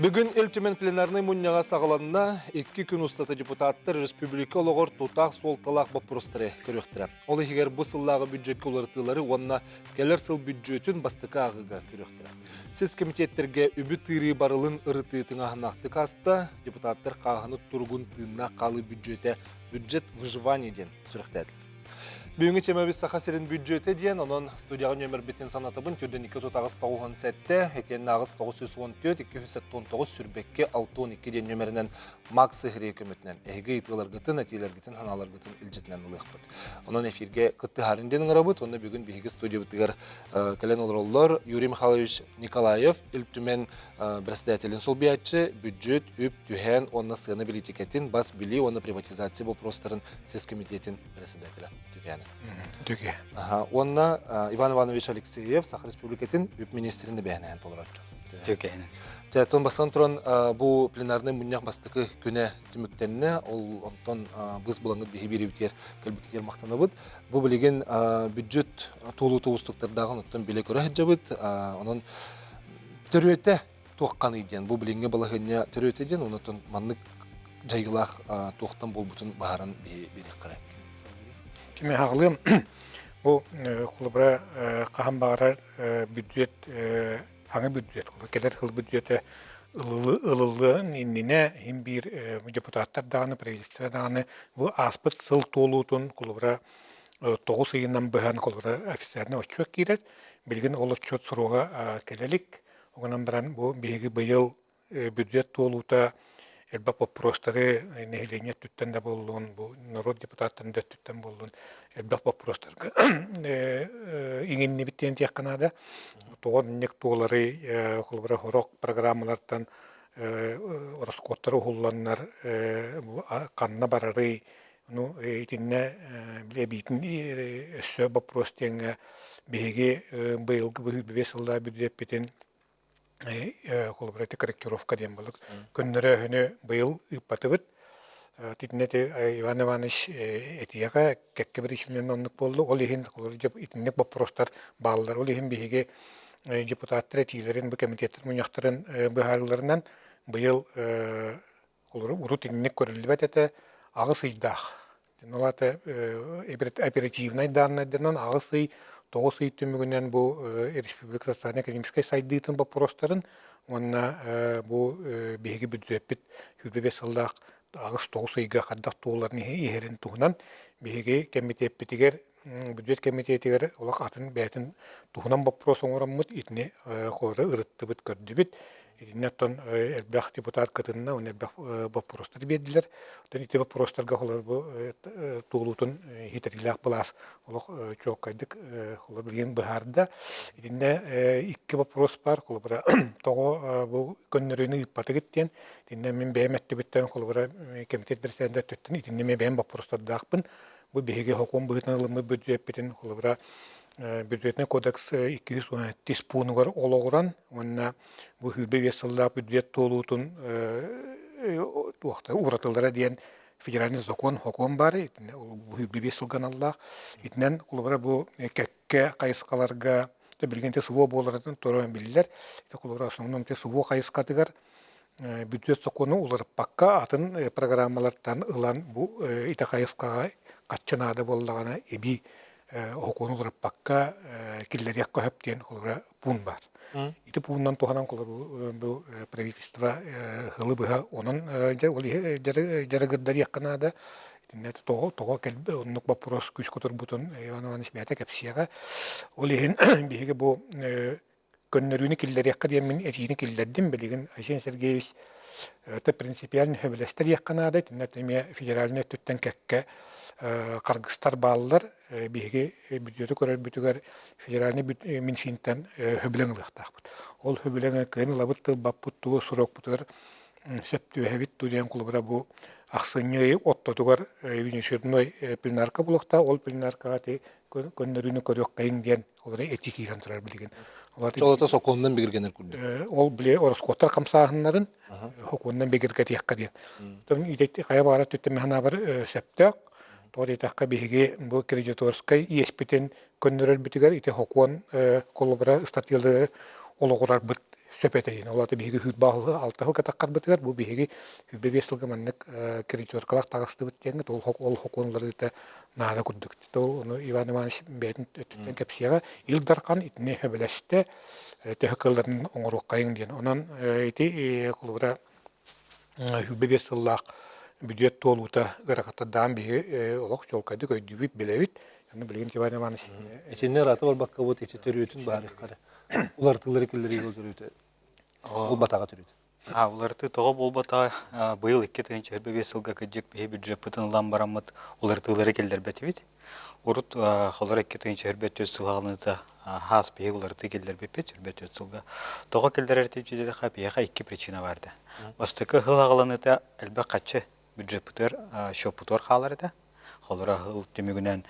Бүгүн Ил Түмэн пленарнай мунньаҕа саҕаланна. Икки күн устата депутаттар республика олоҕор тутаах суолталаах боппуруостары көрүөхтэрэ. Ол иһигэр бу сыллааҕы бюджекка уларытыылары уонна кэлэр сыл бүддьүөтүн бастакы ааҕыыга көрүөхтэрэ. Сис кэмитиэттэргэ үбү тыырыы барылын ырытыы тыҥааһыннаахтык ааста. Депутаттар хааһыны туругун тыыннаах хаалыы бүддьүөтэ бюджет выживания диэн сүрэхтээтилэр. Бүгүҥҥү темабыт Саха сирин бүддьүөтэ диэн, онон студияҕа нүөмэрбитин санатабын түрдэн 2 тутаҕыс 97, итиэннэ аҕыс 914, 279 сүрбэкки 62 диэн нүөмэринэн Макс Сыһырия көмөтүнэн эһиги ыйытыыларгытын, этиилэргитин, санааларгытын илдьитинэн ылыахпыт. Онон эфиргэ кыттыһарын диэн ыҥырабыт. Онно бүгүн биһиги студиябытыгар кэлэн олороллор Юрий Михайлович Николаев, Ил Түмэн председателин солбуйааччы, бүддьүөт, үп, түһээн уонна сыана бэлиитикэтин, бас билии уонна приватизация боппуруостарын сис комитетин председателэ Түгээнэ. Түгэ. Уонна Иван Иванович Алексеев Саха Республикатын үп министрин эбэһинэһэн толороччу. Түгээнэ. Тон бастан туран бу пленарный мунньах бастакы күнэ түмүктэннэ. Ол онтон быс булаҥыт биһи биэрибитигэр кэлбиккитигэр махтанабыт. Бу билигин бюджет туолуута уустуктардааҕын оттон билэ көрө сылдьабыт. Онон төрүөтэ туохханый диэн бу билиҥҥи балаһыанньа төрүөтэ диэн онтон маннык дьайыылаах туохтан буолбутун баһаран биэриэххэ Кими хаҕылыам бу холобура хаһан баҕарар бүддьүөт хаҥа бүддьүөт кэлэр сыл бүддьүөтэ ылыллыан иннинэ иһин биир депутаттар даҕаны правительство даҕаны бу ааспыт сыл туолуутун холобура 9 ыйынан быһан холобура официальный отчуот киирэр билигин ол отчуот срога кэлэ илик. Онон баран бу биһиги быйыл бюджет туолуута элбэх боппуруостары нэһилиэнньэ өттүттэн да буоллун, бу норуот депутаттарын да өттүттэн буоллун элбэх боппуруостарга иҥиннибит диэн диэххэ наада. Тоҕо инник туолары холобура сорох программалартан ороскуоттар уһулланнар ханна барарый Ну, итиннэ эбиитин өссө боппуруос диэҥҥэ биһиги быйылгы быһыы сыллаах бүддьүөппүтүн холобура ити корректировка диэн буолук көннөрөөһүнү быйыл ыыппатыбыт. Итиннэ ити Иван Иванович этиэҕэ кэккэ биричиинэнэн оннук буолла. Ол иһин холобура итинник боппуруостар бааллар. Ол иһин биһиги депутаттар этиилэрин бу комитеттэр мунньахтарын быһаарыыларынан быйыл Олору урут инник көрүллүбэт этэ, аҕыс ыйдаах. Ол аата оперативнай дааннайдарынан аҕыс ый, 9 ый түмүгүнэн бу республика социально-экономическай сайдыытын боппуруостарын уонна бу биһиги бюджеппит 25 сыллаах аҕыс-тоҕус ыйга хайдах туоларын иһэрин туһунан биһиги кэмитиэппитигэр бюджет кэмитиэтигэр олох атын бэйэтин туһунан боппуруос оҥороммут итини холоро ырыттыбыт көрдүбүт итиннэ оттон элбэх депутат кытынна уонна элбэх боппуруостар биэрдилэр оттон ити боппуруостарга холобур бу туолуутун иһитэрилээх былаас олох чуолкайдык холобур билигин быһаарда итиннэ икки боппуруос баар холобура тоҕо бу көннөрүүнү ыыппатыгыт диэн итиннэ мин бэйэм өттүбүттэн холобура кэмитиэт бэрэсэдээтэл өттүттэн итиннэ эмиэ бэйэм боппуруостардаахпын Бу биһиги сокуон быһыытынан ылыммыт бүддьүөппүтүн, холобура, бюджетный кодекс 210 пуунугар олоҕуран уонна бу 25 сыллаах бюджет туолуутун туохта уратылара диэн федеральный закон сокуон баар итиннэ бу 25 сылга аналлаах. Итинэн холобура бу кэккэ хайысхаларга билигин СВО буоларын туруоран биллэр. Ити холобура основном СВО хайысхатыгар бүддьүөт сокуону уларыппакка атын программалартан ылан бу ити хайысхаҕа хаччы наада буоллаҕына эбии сокуону уларыппакка киллэриэххэ сөп диэн холобура пуун баар. Ити пууннан туһанан холобура бу правительство сылы быһа онон ол дьарыгырдарыахха наада. Итиннэ тоҕо тоҕо кэлбэ оннук боппуруос күүскэ турбутун Иван Иванович бэйэтэ кэпсиэҕэ. Ол иһин биһиги бу көннөрүүнү киллэриэххэ диэммин этиини киллэрдим. Билигин Айсен Сергеевич это принципиально сөбүлэстэ диэххэ наада. Итиннэ эмиэ федеральнай өттүттэн кэккэ харгыстар бааллар. Биһиги бүддьүөтү көрөрбүтүгэр федеральнай Минфинтэн сөбүлэҥ ылыахтаахпыт. Ол сөбүлэҥи кыайан ылабыт тылбаппыт тугу срокпутугар сөп түбэһэбит дуу диэн холобура бу ахсынньы ый ортотугар внеочередной пленарка буолуохтаах. Ол пленаркаҕа ити көннөрүүнү көрүөххэйиҥ диэн олору этии киирэн турар билигин. Чолото сокуонунан бигэргэнэр курдук. Ол били ороскуоттар хамсааһыннарын сокуонунан бигэргэтиэххэ диэн. Оттон ити хайа баҕарар өттүттэн ханаабар сөптөөх. Тоҕо диэтэххэ биһиги бу кредиторскай иэспитин көннөрөрбүтүгэр ити сокуон холобура ыстатыйалары олоҕурарбыт. Сөп этэйин. Ол аата биһиги сүүрбэ алта сылга таххарбытыгар бу биһиги 25 сылга маннык кредиторкалаах таҕыстыбыт диэҥҥит ол ол сокуон уларыыта наада курдук. Ол ону Иван Иванович бэйэтин өттүттэн кэпсиэҕэ. Ил Дархан итини сөбүлэстэ, төһө кыалларын оҥоруоххайыҥ диэн. Онон ити холобура 25 сыллаах бүдүөт туолуута ыарахаттардаан биһи олох чуолкайдык өйдүүбүт, билэбит. Аны билигин Иван Иванович Итиннэ ыраата барбакка вот ити төрүөтүн баарыххара уларытыылары киллэрии ол төрүөтэ буолбатаҕа төрүөтэ. Уларытыы тоҕо буолбатаҕа быйыл 2025 сылга кырдьык биһи бюджеппытын ылан бараммыт уларытыылары киллэрбэтибит. Урут холор 2024 сыл хаас биһи уларытыы киллэрбиппит 24 сылга. Тоҕо киллэрэр диэтэххэ биһиэхэ икки причина баар да. Бастакы сыл аҕаланыыта элбэх хаччы бюджеппытыгар счеппутугар хаалар этэ. Холоро сыл түмүгүнэн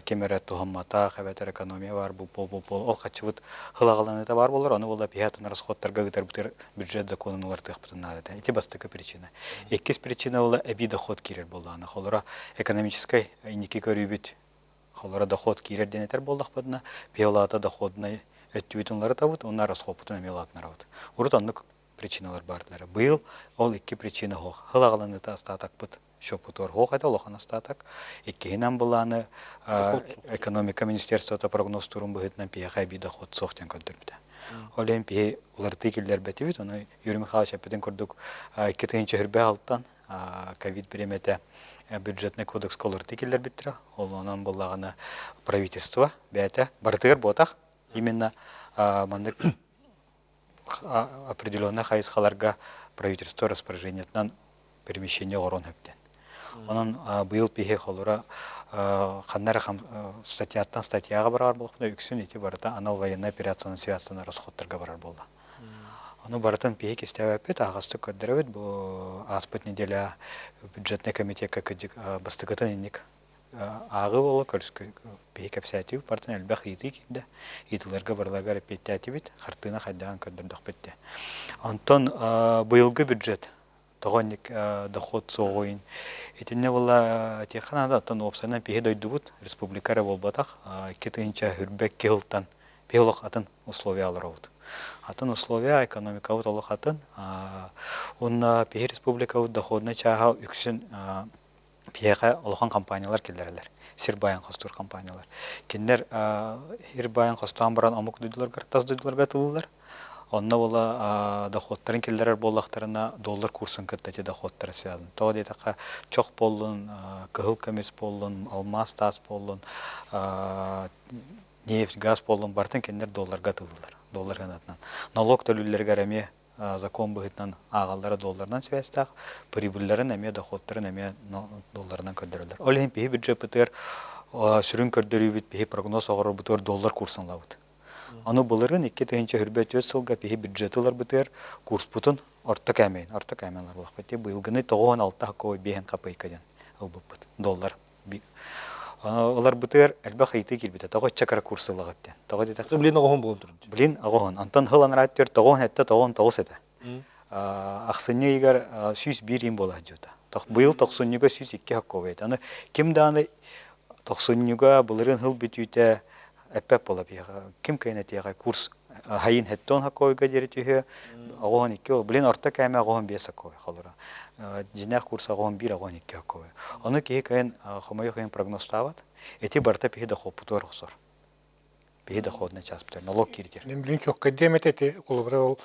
ким эрэ туһамматах эбэтэр экономия баар бу бу бу ол хаччыбыт сыл аҕаланыыта баар буолар, ону буолла биһи атын расходтарга ыытарбытыгар бюджет законун уларытыахпытын наада этэ. Ити бастакы причина. Иккис причина була эбии доход киирэр буоллаҕына. Холоро экономическай инники көрүүбүт холоро доход киирэр диэн этэр буоллахпытына, биһи ол аата доходнай өттүбүтүн уларытабыт уонна расходпутун эмиэ улаатынарабыт. Урут оннук причиналар баардылар. Быйыл ол икки причина суох. Сыл аҕаланыыта остатокпыт счеппутугар суох этэ, улахан остаток. Иккиһинэн былааны экономика министерствота прогнозтуурун быһыытынан биһиэхэ эбии доход суох диэн көрдөрбүтэ. Ол иһин биһи уларытыы киллэрбэтибит. Ону Юрий Михайлович эппитин курдук 2026 ковид бириэмэтэ бюджетный кодекска уларытыы киллэрбиттэрэ. Ол онон буоллаҕына правительство бэйэтэ барытыгар буотах именно маннык определенный хайысхаларга правительство распоряжениетынан перемещение оҥоруон сөптөн. Онон быйыл биһи холура ханна эрэ статьяттан статьяҕа барар буоллахпына үксүн ити барыта анал военная операциянан связанный расходтарга барар буолла. Ону барытын биһи кистээбэппит, аһаҕастык көрдөрөбүт. Бу ааспыт неделя бюджетный комитекка кыдьык бастакытын инник ааҕыы буола биһи кэпсээтибит, бартан элбэх ыйытыы киирдэ. Ыйытыыларга барыларыгар эппиэттээтибит, хартыына хайдаҕын көрдөрдөхпүт дии. Онтон быйылгы бюджет тоҕо инник доход суоҕуйун итиннэ буолла этиэххэ наада, оттон уопсайынан биһи дойдубут республика эрэ буолбатах, 2022 сылтан биһи олох атын условия олоробут. Атын условия, экономикабыт олох атын. Уонна биһи республикабыт доходнай чааһа үксүн биһиэхэ улахан компаниялар киллэрэллэр. Сир баайын хостуур компаниялар. Кинилэр сир баайын хостоон баран омук дойдуларыгар, тас дойдуларга атыылыыллар. Онно буола доходтарын киллэрэр буоллахтарына доллар курсын кытта ити доходтара связан. Тоҕо диэтэххэ чох буоллун, кыһыл көмүс буоллун, алмаас таас буоллун, нефть, газ буоллун барытын кинилэр долларга атыылыыллар. Доллар гынатынан. Налог төлүүллэригэр эмиэ закон быһыытынан ааҕаллара долларынан сибээстээх, прибыльларын эмиэ доходтарын эмиэ долларынан көрдөрөллөр. Ол иһин биһи бюджеппытыгар сүрүн көрдөрүүбүт биһи прогноз оҥорорбутугар доллар курсын ылабыт. Ону былырыын 2024 сылга биһи бюджеты ыларбытыгар курспутун орто кээмэйин, орто кээмэйин ылар буоллахпыт. Быйылгыны 96 5 копейка диэн ылбыппыт доллар Ыларбытыгар элбэх ыйытыы киирбитэ. Тоҕо иччэ кыра курс ылаҕыт диэн. Тоҕо диэтэххэ Блин оҕоһун буолан турар. Блин оҕоһун. Онтон сыл анараа өттүгэр тоҕуон этэ, тоҕуон тоҕус этэ. Ахсынньы ыйыгар 101 иин буола сылдьыбыта. Быйыл тохсунньуга 102 хоккуобай этэ. Аны ким даҕаны тохсунньуга былырыын сыл бүтүүтэ эппэт буола биһиэхэ. Ким кыайан этиэҕэй курс хайын хэттон хоккойга диэри түһүө оҕоһун икки блин орто кээмэ оҕоһун биэс хоккой холоро дьинээх курс оҕоһун биир оҕоһун икки хоккой ону киһи кыайан хомойуох иһин прогнозтаабат ити барыта биһи дохуоппутугар охсор биһи доходный чааспытыгар налог киирдир Блин чуоккайдыам этэ ити холобура ол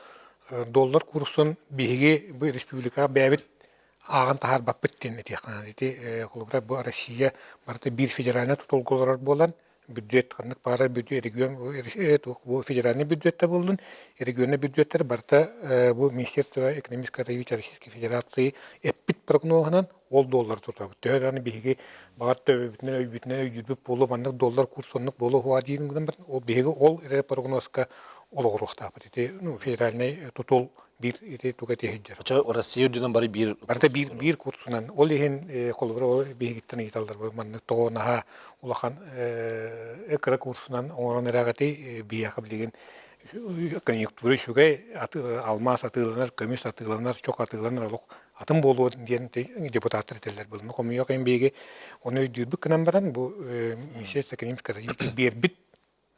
доллар курсун биһиги бу республикаҕа бэйэбит ааҕан таһаарбаппыт диэн этиэххэ наада. Ити холобура бу Россия барыта биир федеральнай тутулга олорор буолан бүддьүөт ханнык баҕарар бүддьүөт регион бу федеральный бүддьүөттэ буоллун регионный бүддьүөттэр барыта бу Министерство экономического развития Российской Федерации эппит прогноһунан ол доллар тутабыт. Төһө даҕаны биһиги баҕар төбөбүтүнэн өйбүтүнэн өйдүүрбүт буолуо маннык доллар курс оннук буолуо уһуа диир гынан баран ол биһиги ол эрэ прогнозка олоҕуруохтаахпыт. Ити ну федеральный тутул биир ити туга тиһиддэр. Очо Россия үрдүнэн бары биир Барыта биир биир курсунан. Ол иһин холобура ол биһигиттэн ыйыталлар бу маннык тоҕо наһаа улахан кыра курсунан оҥорон эрээҕити биһиэхэ билигин конъюнктура үчүгэй алмаас атыыланар, көмүс атыыланар, чох атыыланар олох атын буолуо диэн депутаттар этэллэр былны хомуйуох иһин биһиги ону өйдүүрбүт гынан баран бу Министерство экономического развития биэрбит.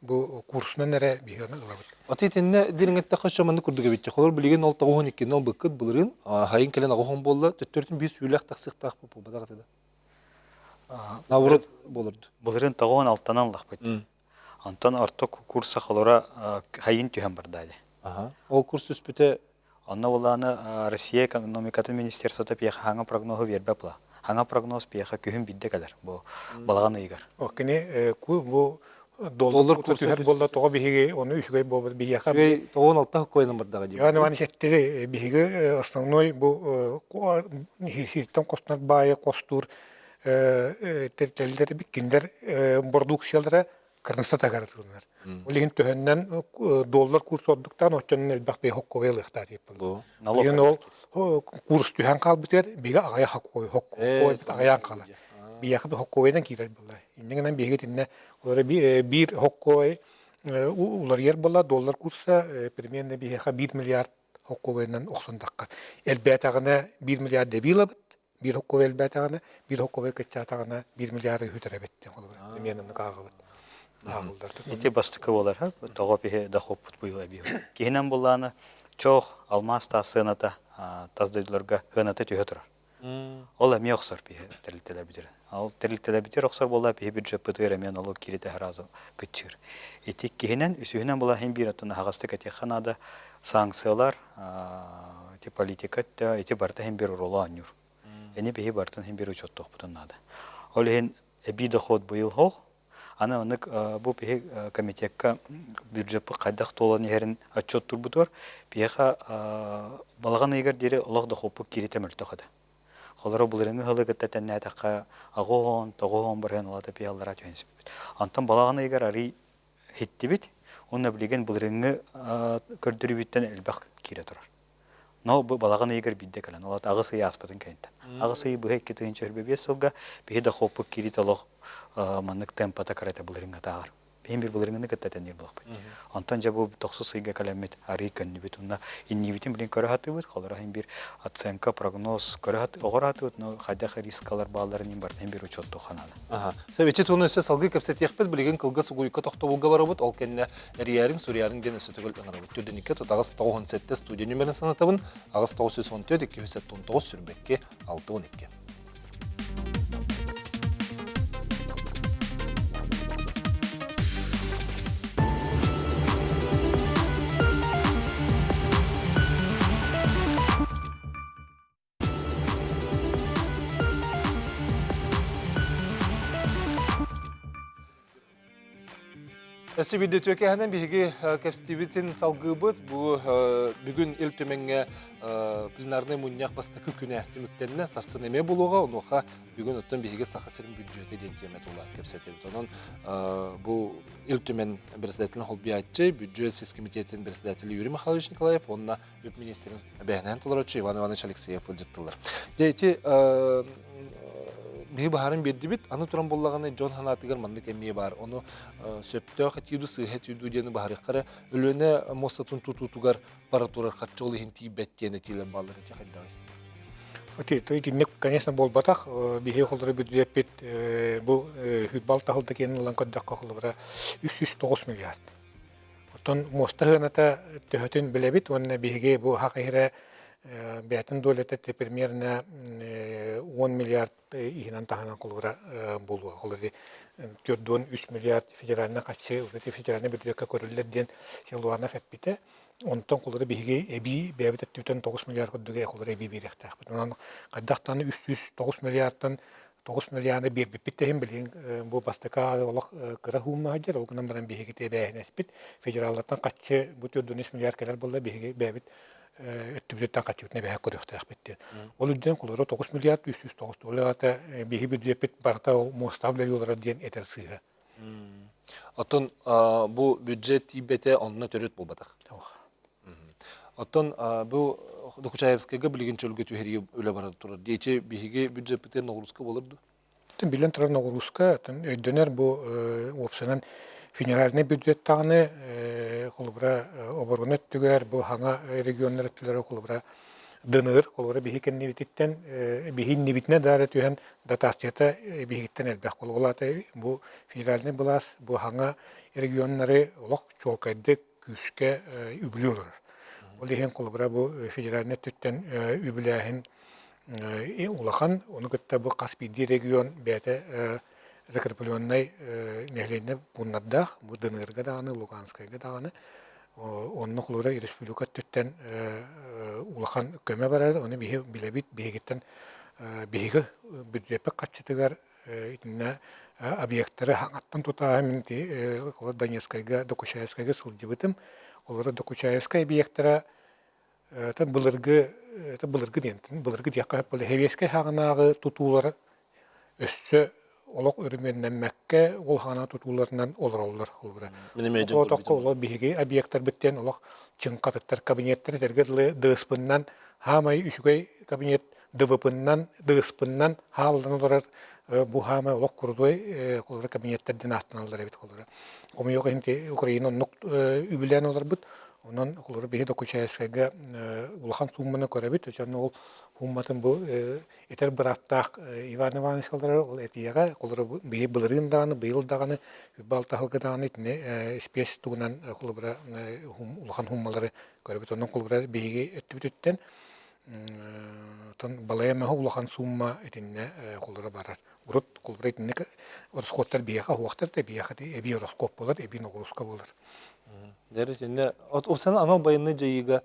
Бу курсунан эрэ биһиги ылабыт. Аты итиннэ дириҥэттэххэ өссө маннык курдук эбит. Холор билигин ол 92 ылбыккыт былырыын хайын кэлэн аҕыһын буолла, төттөрүтүн биир сүүлээх тахсыахтаах буолбатах этэ да. Наоборот болорду. Былырыын тоҕуон алтанан ыллахпыт. Онтон орто курса холоро хайын түһэн барда дии. Ол курс түспүтэ Онно булааны Россия экономикатын министерствота пиэхэ хаҥа прогнозу биэрбэ була. Хаҥа прогноз пиэхэ күһүн бидде кэлэр бу балаҕан ыйыгар. Кини бу доллар курса түһэр буолла тоҕо биһиги ону үчүгэй буолбут биһиэхэ үчүгэй тоҕуон алта хоккойынан бардаҕа дии. Иван Иванович этти биһиги основной бу сиртэн хостонор баайы хостуур тэрилтэлэр кинилэр бородууксуйалара кырныста тагаратылынар. Ол иһин төһөннөн доллар курс ордуктаан оччонон элбэх бэйэ хоккуой ылыахтаах диэппин. Билигин ол курс түһэн хаалбытыгар биһиги аҕайах хоккуой хоккуой аҕайаан хаалар. Биһиэхэ хоккуойунан киирэр буолла. Инньэ гынан биһиги итиннэ олоро биир хоккуой уларыйар буолла доллар курса примерно биһиэхэ 1 миллиард хоккуойунан охсундахха элбээтэҕинэ 1 миллиард дэбии ылабыт биир хоккуой элбээтэҕинэ, биир хоккуой кыччаатаҕына, 1 миллиарды үтүрэбит диэн холобура. Эмиэ оннук ааҕабыт. Ааҕыллар. Ити бастакы буолар, тоҕо биһи дохуоппут быйыл эбии. Киһинэн буллааны чох, алмаас таас сыаната тас дойдуларга сыаната түһэ турар. Ол эмиэ охсор биһи тэрилтэлэр бүтэр. Ол тэрилтэлэр бүтэр охсор буолла биһи бюджеппытыгар эмиэ налог кииритэ сразу кыччыыр. Ити иккиһинэн, үсүһүнэн була иһин биир оттон аһаҕастык этиэххэ наада санкциялар, ити политика өттө, ити барыта иһин биир оруолу оонньуур. Ини биһи барытын иһин биир учуоттуохпутун наада. Ол иһин эбии доход быйыл хоох. Аны оннук бу биһи комитекка бюджеппыт хайдах туолан иһэрин отчуоттуурбутугар биһиэхэ балаҕан ыйыгар диэри олох дохуоппут кииритэ мөлтөх этэ. Холоро былырыҥҥы ыһылы кытта тэннээтэххэ аҕыһон, тоҕуһон барыһан улаата пиаллара түһэн сиппит. Онтон балаҕан ыйыгар арый иһиттибит уонна билигин былырыыҥҥы көрдөрүүбүттэн элбэх киирэ турар. Но бу балаҕан ыйыгар биирдэ кэлэн, ол аҕыс ый ааспытын кэнниттэн. Аҕыс ый быһа 2025 сылга биһи дохуоппут киириитэ олох маннык темпата кырата былырыыҥҥытааҕар. Биһин бир былырыыҥҥыны кытта тэнниир буолуохпут. Онтон дьэ бу тохсус ыйга кэлэммит арый көннүбүт уонна иннибитин билин көрө сатыыбыт, холоро иһин бир оценка, прогноз көрө оҕор сатыыбыт, но хайдах рискалар баалларын барытын бир учуоттуохха наада. Аха. Сөп, туһунан өссө салгыы кэпсэтиэхпит. Билигин кылгас угуйка тохтобулга барабыт. Ол кэннэ эрийээриҥ, суруйаарыҥ диэн өссө төгүл ыҥырабыт. Түрдүнүккэ тут 897 студия нүмерин санатабын. 8 914 279 сүрбэкки 612. Өссө биирдэ түөкэһинэн биһиги кэпсэтиибитин салгыыбыт. Бу бүгүн Ил Түмэҥҥэ пленарнай мунньах бастакы күнэ түмүктэннэ. Сарсын эмиэ буолуоҕа. Онуоха бүгүн оттон биһиги Саха сирин бюджета диэн тиэмэ тула кэпсэтэбит. Онон бу Ил Түмэн председателин холбуйааччы, бюджет сис комитетин председателэ Юрий Михайлович Николаев уонна үп министрин эбэһинэһин толороччу Иван Иванович Алексеев ыалдьыттылар. Дьэ ити биһи баһарын биэрдибит, аны туран буоллаҕына дьон санаатыгар маннык эмиэ баар. Ону сөптөөх этииду, сыыһа этииду диэни баһарыахха эрэ Өлүөнэ муостатын тутуутугар бара турар харчы ол иһин тиийбэт диэн этиилэр бааллар ити хайдаҕый? Итинник, конечно, буолбатах. Биһиги холобура бюджеппит бу хүйбал таһылда киэн ылан көрдөххө холобура 309 миллиард. Оттон муоста сыаната төһөтүн билэбит уонна биһиги бу хах иһирэ бэйэтин долята примерно 10 миллиард иһинэн таһынан холобура буолуо. Холобура 4,3 миллиард федеральный харчы федеральный бюджекка көрүллэр диэн Силуанов эппитэ. Онтон холобура биһиги эбии бэйэбит өттүбүтэн 9 миллиард курдук холобура эбии биэриэхтээхпит. Онон хайдах даҕаны 309 миллиардтан 9 миллиарды биэрбиппит да иһин билигин бу бастакы олох кыра хуумма сылдьар, ол гынан баран биһиги эбээһинэспит федераллартан хаччы бу 4,3 миллиард кэлэр буолла биһиги бэйэбит өттүбүтүттэн хаччыбытын эбэһэ көрүөхтээхпит диэн. Ол үрдүнэн холоро 9 миллиард 309 ол аата биһиги бюджеппит барыта ол муостаах үлэлии олорор диэн этэр сыыһа. Оттон бу бюджет тиийбэтэ онно төрүт буолбатах. Оттон бу Докучаевскайга билигин чөлгө түһэрии үлэ бара турар. Диэчи биһиги бюджеппитигэр ноҕурууска буолар дуо? Биллэн турар ноҕурууска өйдөнөр бу уопсанан федеральнай бюджет даҕаны холобура оборона өттүгэр бу хаҥа регионнар өттүлэрэ холобура. Дыныыр, холобура биһи кэннибититтэн биһи иннибитинэ даара түһэн дотацията биһигиттэн элбэх буолуо. Бу федеральнай былаас бу хаҥа регионнары олох чуолкайдык күүскэ үбүлүү олорор. Ол иһин холобура бу федеральнай өттүттэн үбүлээһин улахан, ону кытта бу хас биирдии регион бэйэтэ закрепленнай нэһилиэнньэ пууннардаах, бу Дыныырга даҕаны, Луганскайга даҕаны онно холобура республика өттүттэн улахан көмө барар, ону биһи билэбит, биһигиттэн биһиги бюджеппит харчытыгар итиннэ объектары хаҥаттан тутааһын мин Донецкайга, Докучаевскайга сылдьыбытым. Олору Докучаевскай объектара былыргы былыргы диэн былыргы диэххэ сөп буолла сэбиэскэй саҕанааҕы тутуулара өссө олох өрөмүөннэммэккэ ол хаана тутууларынан олороллор холобура. Отокко олох биһиги объектарбыт диэн олох чыҥхатыттар кабинеттары этэргэ дылы дыыспыннан хаамай үчүгэй кабинет ДВП-нан дыыспыннан хааллан олорор бу хаамай олох крутой холобура кабинеттар диэн ааттаналлар эбит холобура. Хомойуох иһин Украина оннук үбүлээн олорбут. Онон холобура биһи Докучаевскайга улахан суумманы көрөбүт. Өтөн ол суумматын бу этэр бырааптаах Иван Иванович олорор ол этиэҕэ холобура биһи былырыын даҕаны быйыл даҕаны үб-алтаһылга даҕаны итини испиэс тугунан холобура улахан суммалары көрөбүт. Онон холобура биһиги өттүбүтүттэн Оттон балайа эмэһэ улахан сумма итиннэ холобура барар. Урут холобура итинник ороскуоттар биһиэхэ уһуохтар да биһиэхэ эбии ороскуот буолар, эбии ноҕурууска буолар. Дьэ итиннэ от сан анал байыаннай дьайыыга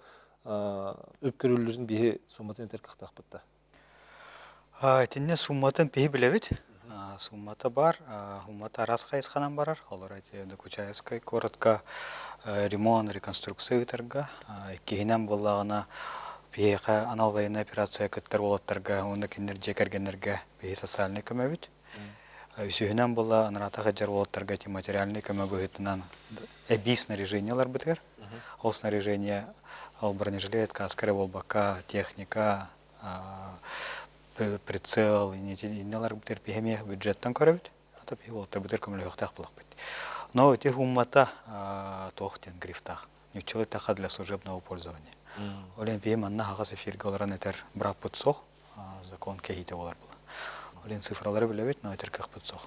үп көрүллүрүн биһи сумматын этэр кыахтаахпыт да. Итиннэ сумматын биһи билэбит. Суммата бар, суммата араас хайысханан барар. Олор эти Докучаевскай куоратка ремонт, реконструкция ыытарга. Иккиһинэн буоллаҕына, биһиэхэ анал военная операция кыттар уолаттарга уонна кинилэр дьиэ кэргэннэргэ биһи социальнай көмөбүт. Үсүһүнэн буолла анараата сылдьар уолаттарга эти материальнай көмө быһыытынан эбии снаряжение ыларбытыгар. Ол снаряжение ол бронежилет, каска эрэ буолбакка, техника, прицел инниларбытыгар биһи эмиэ бюджеттан көрөбүт ата биһи уолаттарбытыгар көмөлөһүөхтээх буолахпыт но ити суммата туох диэн грифтаах ньуччалыы таха для служебного пользования ол иһин биһи манна аһаҕас эфиргэ олорон этэр бырааппыт суох закон кэһиитэ буолар була ол иһин цифралары билэбит но этэр кыахпыт суох.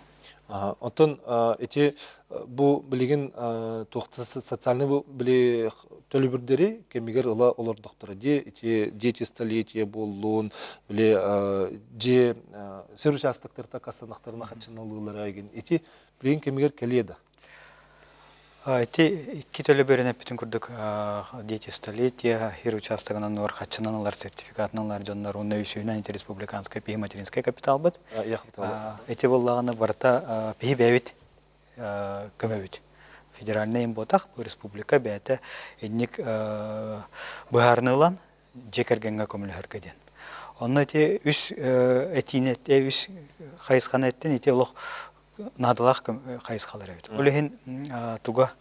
Оттон ити бу билигин туох социальный били төлөбүрдэри кэмигэр ыла олордохторо дии ити дети столетия буоллун били дьиэ сир участоктарта кассанахтарына хаччыналыылара эгин ити билигин кэмигэр кэлиэ да. Ити икки төлөбүрүн эппитин курдук дети столетия хир участогынан нуор хаччынан ылар сертификатынан ылар дьоннор уонна үсүһүнэн ити республиканскай пиһи материнскай капиталбыт. Ити буоллаҕына барыта пиһи бэйэбит көмөбүт. Федеральнай им буотах бу республика бэйэтэ инник быһаарыны ылан дьиэ кэргэҥҥэ көмөлөһөргө диэн. Онно ити үс этиини үс хайысханы эттин ити олох наадалаах хайысхалар эбит. Ол иһин туга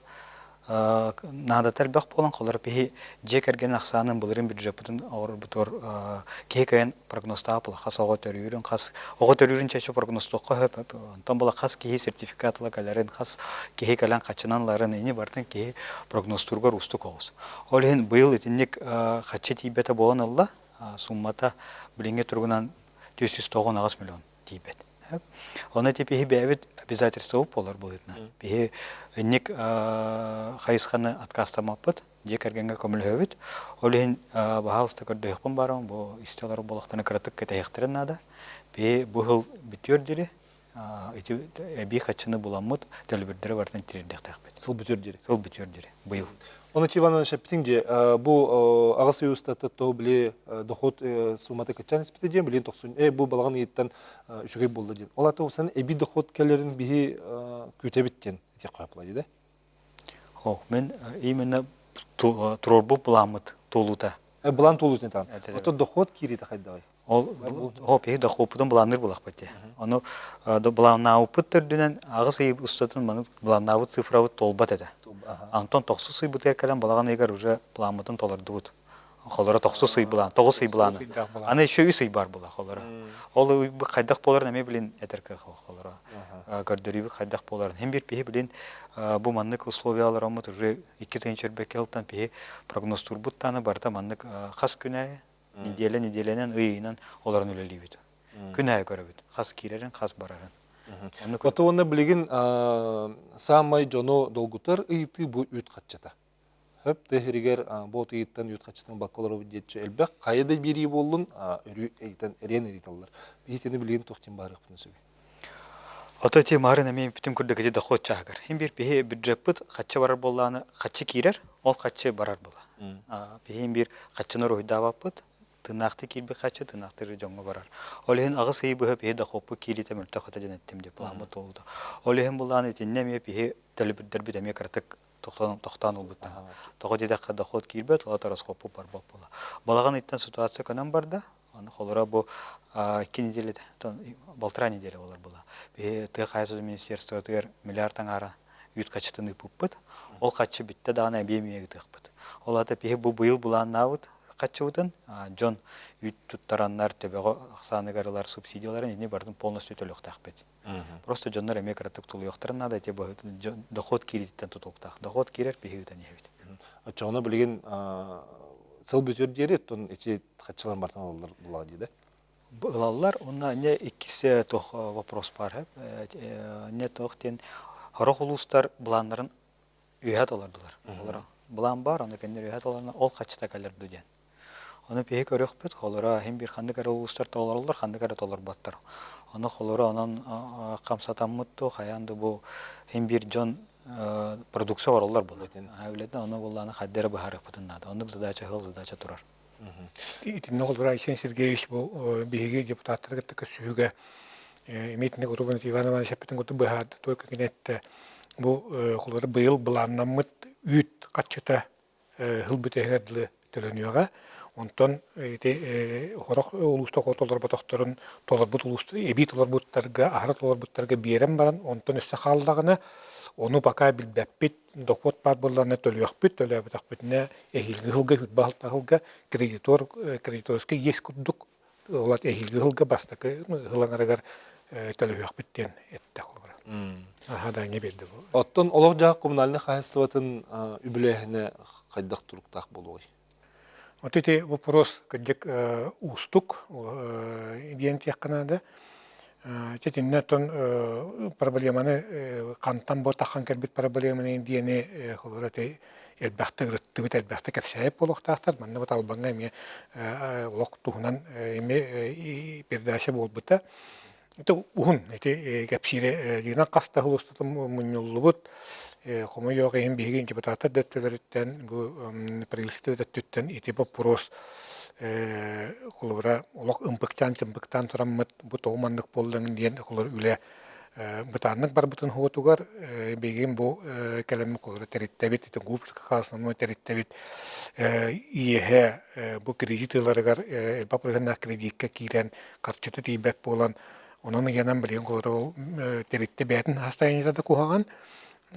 наадата элбэх буолан холор биһи дьиэ кэргэн ахсаанын былырыын бюджеппытын оҥорбутугар киһи кыайан прогнозтаах була хас оҕо төрүүрүн хас оҕо төрүүрүн чачы прогнозтуохха сөп онтон була хас киһи сертификат ыла кэлэрин хас киһи кэлэн хаччынан ыларын ини барытын киһи прогнозтуургар уустук оҕус. Ол иһин быйыл итинник хаччы тиийбэтэ буолан ылла суммата билиҥҥи туругунан 498 миллион тиийбэт. Ону ити биһи бэйэбит обязательствобут буолар быһыытынан. Биһи инник хайысханы отказтаммаппыт, дьиэ кэргэҥҥэ көмөлөһөбүт. Ол иһин баһаалыста көрдөһүөхпүн баарым, бу истэ олорор буоллахтарына кыратык кэтэһиэхтэрин наада. Биһи бу сыл бүтүөр диэри ити эбии хаччыны буламмыт төлөбүрдэри барытын тириэрдиэхтээхпит. Сыл бүтүөр диэри. Сыл бүтүөр диэри, быйыл. Оны Иван Иванович эппитиҥ дии, бу аҕыс ый устата то били доход суммата кыччаан испитэ диэн, билин тохсун, бу балаҕан ыйыттан үчүгэй буолла диэн. Ол ата сан эби доход кэлэрин биһи күүтэбит диэн этиэххэ сөп дии да? Ох, мен именно туруорбут былааммыт туолуута. Былаан туолуутун таан. Ото доход киириитэ хайдаҕый? Ол ол биһи дохуоппутун былаанныыр булахпыт дии. Ону былааннаабыппыт төрдүнэн аҕыс ый устатын маны былааннаабыт цифрабыт туолбат этэ. Антон тохсус ыйбытыгар кэлэн балаҕан ыйыгар уже пламмытын толордубут. Холоро тохсус ый былаан, тоҕус ый былааны. Аны еще үс ый бар була холоро. Ол ый хайдах буоларын эмиэ билин этэр кыах холоро. Көрдөрүүбүт хайдах буоларын. Хим бир биһи билин бу маннык условиялар оммут уже 2 тыһыынча өрбөккө ылтан биһи прогнозтуурбут тааны барыта маннык хас күнэ. Неделя неделянан ый-ыйынан олорон үлэлиибит. Күн аайы көрөбүт. Хас киирэрин, хас барарын. Ото уонна билигин саамай дьону долгутар ыйытыы бу үүт хаччата. Хөп тыһыригэр бу ыйыттан үүт хаччытын бакка олоробут диэччи элбэх. Хайа да биэрии буоллун өрүү ыйтан эриэн ыйыталлар. Биһитини билигин туох диэн баарыахпытын сөбүй? Ото ити марын эмиэ бүтүн курдук ити дохуот чааһыгар. Хин биир биһи бюджеппыт хаччы барар буоллааны хаччы киирэр, ол хаччы барар була. Биһи биир хаччыны уруһуйдаабаппыт, тыыннаахтыы киирбит хаччы тыыннаахтыы дьоҥҥо барар. Ол иһин аҕыс ый быһа биһи дохуоппут киириитэ мөлтөх этэ диэн эттим диye плааммыт туолбута. Ол иһин булаан итиннэ эмиэ биһи төлөбүрдэрбит эмиэ кыратык тохтоон ылбыта. Тоҕо диэтэххэ дохуот киирбэт, ол расхоппут барбат буола. Балаҕан ыйтан ситуация көнөн барда. Аны холоро бу икки неделя, полтора неделя болар була. Биһи тыа хаһаайыстыбатын министерствотыгар миллиард аҥаара үүт хаччытын ыыппыппыт. Ол хаччы бүттэ даҕаны эбиэ эмиэ ыытыахпыт. Ол аата биһи бу быйыл былааннаабыт хаччыбытын дьон үүт туттараннар төбөҕө ахсааныгар ылар субсидияларын ини барытын полностью төлүөхтээхпит. Просто дьоннор эмиэ кыратык тулуйуохтарын наада ити дохуот киириититтэн тутулуктаах. Дохуот киирэр биһи ыытан иһэбит. Оччоҕуна билигин сыл бүтүөр диэри оттон ити хаччылар бартан ылаллар булаҕа дии да? Ылаллар. Уонна не иккис туох вопрос бар. Не туох диэн сорох улуустар былааннарын үөһэ толордулар. Олоро былаан бар, ону кэннэр үөһэ толорно ол хаччыта кэлэр ду диэн. Ону биһи көрүөхпүт, холоро иһин биир ханнык эрэ улуустар толороллор, ханнык эрэ толорботтор. Ону холоро онон хамсатаммыт ту хайаан да бу иһин биир дьон продукция оҥороллор буолла. Үлэтин ону буоллааны хайда эрэ быһаарыахпытын наада. Оннук задача, ыал задача турар. Итиннэ холобура Айсен Сергеевич бу биһиги депутаттары кытта көрсүһүүгэ эмиэ итинник Рубин Иван Иванович эппитин курдук быһаарда только кини эттэ бу холобура быйыл былааннаммыт үүт хаччыта сыл бүтэһигэр дылы төлөнүөҕэ. Онтон ити сорох улууста толорботохторун толорбут улуустар эбии толорбуттарга аһара толорбуттарга биэрэн баран онтон өссө хааллаҕына ону пока билбэппит дохуот баар буоллаҕына төлүөхпүт, төлөөбөтөхпүтүнэ эһиилги сылга сүүрбэ алта сылга кредитор кредиторскай иэс курдук ол эһиилги сылга бастакы сыл аҥарыгар төлөһүөхпүт диэн эттэ холобура. Аха да эмиэ биэрдэ бу. Оттон олох-дьаһах коммунальнай хаһаайыстыбатын үбүлээһинэ хайдах туруктаах буолуой? Вот ити вопрос кырдьык уустук диэн тиэххэ наада. Итиннэ оттон проблеманы хантан бу таххан кэлбит проблеманы диэни холобура ити элбэхтик ырыттыбыт, элбэхтик кэпсээбит буолуохтаахтар. Манна бу Албаҥҥа эмиэ олох туһунан эмиэ передача буолбута. Ити уһун ити кэпсиирэ Лина хас да сыл устата мунньуллубут. Хомойуох иһин биһиги депутаттар да өттүлэриттэн бу правительство да өттүттэн ити боппуруос холобура олох ымпыктаан-чымпыктаан тураммыт бу тоҕо маннык буоллаҥ диэн холобура үлэ бытааннык барбытын уһуотугар билигин бу кэлэммит холобура тэриттэбит ити ГУП основной тэриттэбит иэһэ бу кредит ыларыгар элбэх бырыһыаннаах кредиккэ киирэн харчыта тиийбэт буолан, онон ыйанан билигин холобура ол тэрилтэ бэйэтин состояниета да куһаҕан,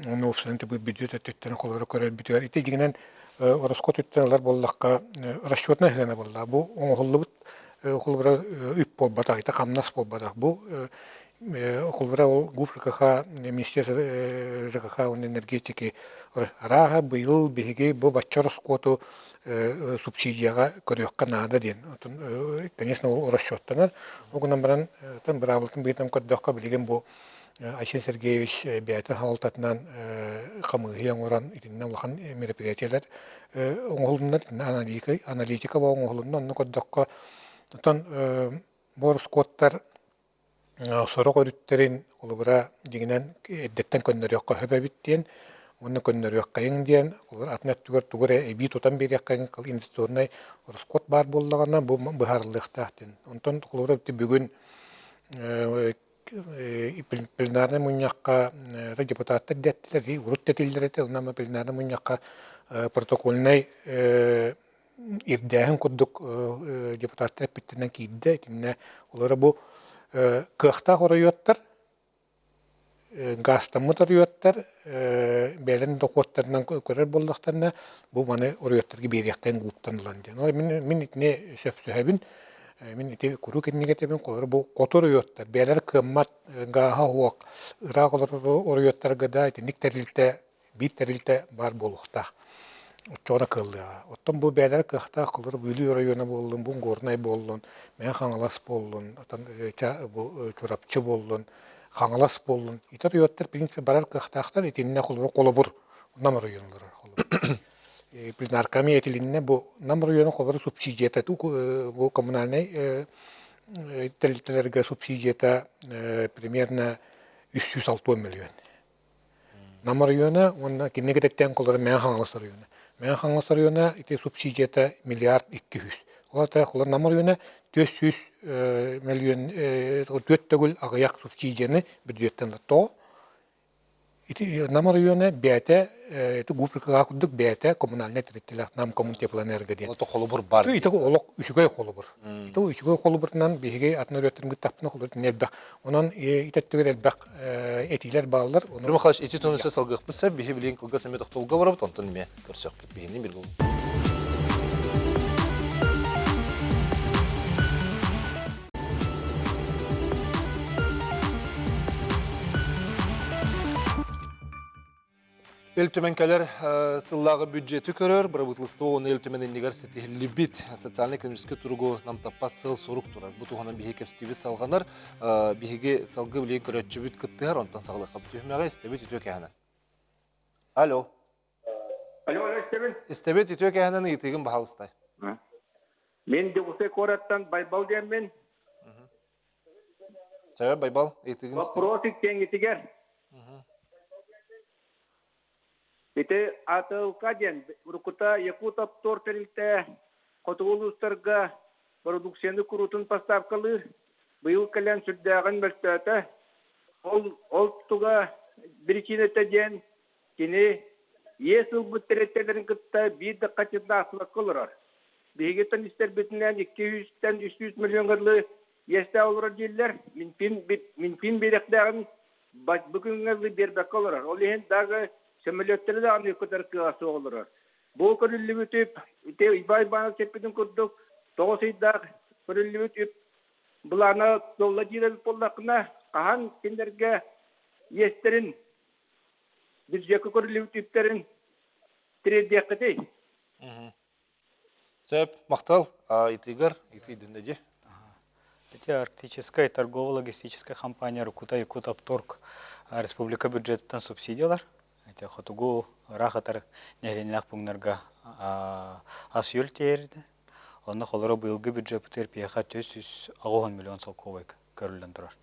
уонна уопсайынан бюджет өттүттэн холобура көрөрбүтүгэр ити дьиҥинэн ороскуот өттүнэн ылар буоллахха расчетнай сыана буолла. Бу оҥоһуллубут холобура үп буолбатах, ити хамнас буолбатах. Бу холобура ол ГУП ЖКХ, Министерство ЖКХ уонна энергетики арааһа быйыл биһиги бу бачча ороскуоту субсидияҕа көрүөххэ наада диэн. Оттон, конечно, ол расчеттанар. Ол гынан баран, быраабылатын быһыытынан көрдөххө, билигин бу Айсен Сергеевич бэйэтин салалтатынан хамыыһыйа оҥорон итиннэ улахан мероприятиелар оҥоһулуннар, аналитика, аналитика оҥоһулунна. Онно көрдөххө, оттон бу ороскуоттар Сорох өрүттэрин, холобура, дьиҥинэн эрдэттэн көннөрүөххэ сөп эбит диэн уонна көннөрүөххэйиҥ диэн, холобура, атын өттүгэр тугу эрэ эбии тутан биэриэххэйиҥ инвестиционнай ороскуот баар буоллаҕына, бу быһаарыллыахтаах диэн. Онтон, холобура, бүгүн пленарнай мунньахха депутаттар дэттилэр, урут да этиллэр этэ, онно пленарнай мунньахха протокольнай ирдээһин курдук депутаттар эппиттэринэн киирдэ. Итиннэ олоро бу кыахтаах оройуоттар, гаастаммыт оройуоттар бэйэлэрин дохуоттарынан көрөр буоллахтарына, бу маны оройуоттарга биэриэхтэрин гууптан ылан диэн. Мин, мин итини сөпсөһөбүн. Мин ити куруук инники этэбин, холобура бу хоту оройуоттар бэйэлэрэ кыаммат гааһа суох ыраах олорор оройуоттарга да итинник тэрилтэ биир тэрилтэ баар буолуохтаах. Оччоҕуна кыаллыаҕа. Оттон бу бэйэлэрэ кыахтаах холобур Бүлүү оройуона буоллун, бу Горнай буоллун, Мэҥэ Хаҥалас буоллун, оттон бу Чурапчы буоллун, Хаҥалас буоллун. Ити оройуоттар в принципе барар кыахтаахтар. Итиннэ холобур холобур Нам оройуонулара холобур. Пленарками этилиннэ бу Нам оройуонун холобур субсидията бу коммунальнай тэрилтэлэргэ субсидията примерно 360 миллион. Нам оройуона уонна кинини кэтэттэн холобура Мэҥэ Хаҥалас оройуона. Мэҥэ Хаҥалас оройуона ити субсидията миллиард 200. Ол аата холобура Нам оройуона 400 миллион түөрт төгүл аҕыйах субсидияны бюджеттан ылар. Тоҕо? Ити Нам оройуона бэйэтэ ити Губрикаҕа курдук бэйэтэ коммунальнай тэрилтэлээх Нам коммунтеплоэнерго диэн. Ото холобур бар. Ити олох үчүгэй холобур. Ити үчүгэй холобурунан биһиги атын өрүөттэрин кыттахпына холобур элбэх. Онон ити өттүгэр элбэх этиилэр бааллар. Петр Михайлович, ити тонуса салгыахпыт сөп. Биһи билигин кылгас эмиэ тохтобулга барабыт, онтон эмиэ көрсөхпүт. Биһини бир Ил Түмэн кэлэр сыллааҕы бюджеты көрөр, бырабыыталыстыба уонна Ил Түмэн иннигэр ситиһиллибит социальнай-экономическай туругу намтаппат сыал-сорук турар. Бу туһунан биһиги кэпсэтиибит салҕанар. Биһиги салгыы билигин көрөөччүбүт кыттыһар, онтон саҕалыахха түһүмэҕи истэбит үтүө кэһэнэн. Алло. Алло, алло, истэбин. Истэбит үтүө кэһэнэн ыйытыыгын баһаалыстай. Мин Дьокуускай куораттан Байбал диэммин. Сөп, Байбал, ыйытыыгын Вопрос иккиэҥҥитигэр. Ити АТЛК диэн уруккута Якутоптор тэрилтэ хотугу улуустарга продукцияны куруутун поставкалыыр. Быйыл кэлэн сүрдээҕин мөлтөөтө. Ол, ол туга биричиинэтэ диэн кини иэс ылбыт тэрилтэлэрин кытта биир да хаччытаахсыбакка олорор. Биһигиттэн истэрбитинэн 200-тэн 300 миллионга дылы иэстээх олорор дииллэр. Минфин, Минфин биэриэхтээҕин бу күҥҥэ дылы биэрбэккэ олорор. Ол иһин дагы сөмөлүөттэри даҕаны көтөр кыаҕа суох олорор. Бу көрүллүбүт үп ити Иван Иванович эппитин курдук тоҕус ыйдаах көрүллүбүт үп былаана туолла диир эбит буоллаххына, хаһан кинилэргэ иэстэрин бюджекка көрүллүбүт үптэрин тириэрдиэххитий? Сөп, махтал. Итигэр, ити дүннэ дии. Ити Арктическая торгово-логистическая компания Рукута Якутопторг республика бюджетыттан субсидиялар. Ити хотугу ыраах ытар нэһилиэнньэлээх пунктарга ас-үөл тиэрдэ. Онно холоро быйылгы бюджеппытыгар пиэхэ 480 миллион солкуобай көрүллэн турар.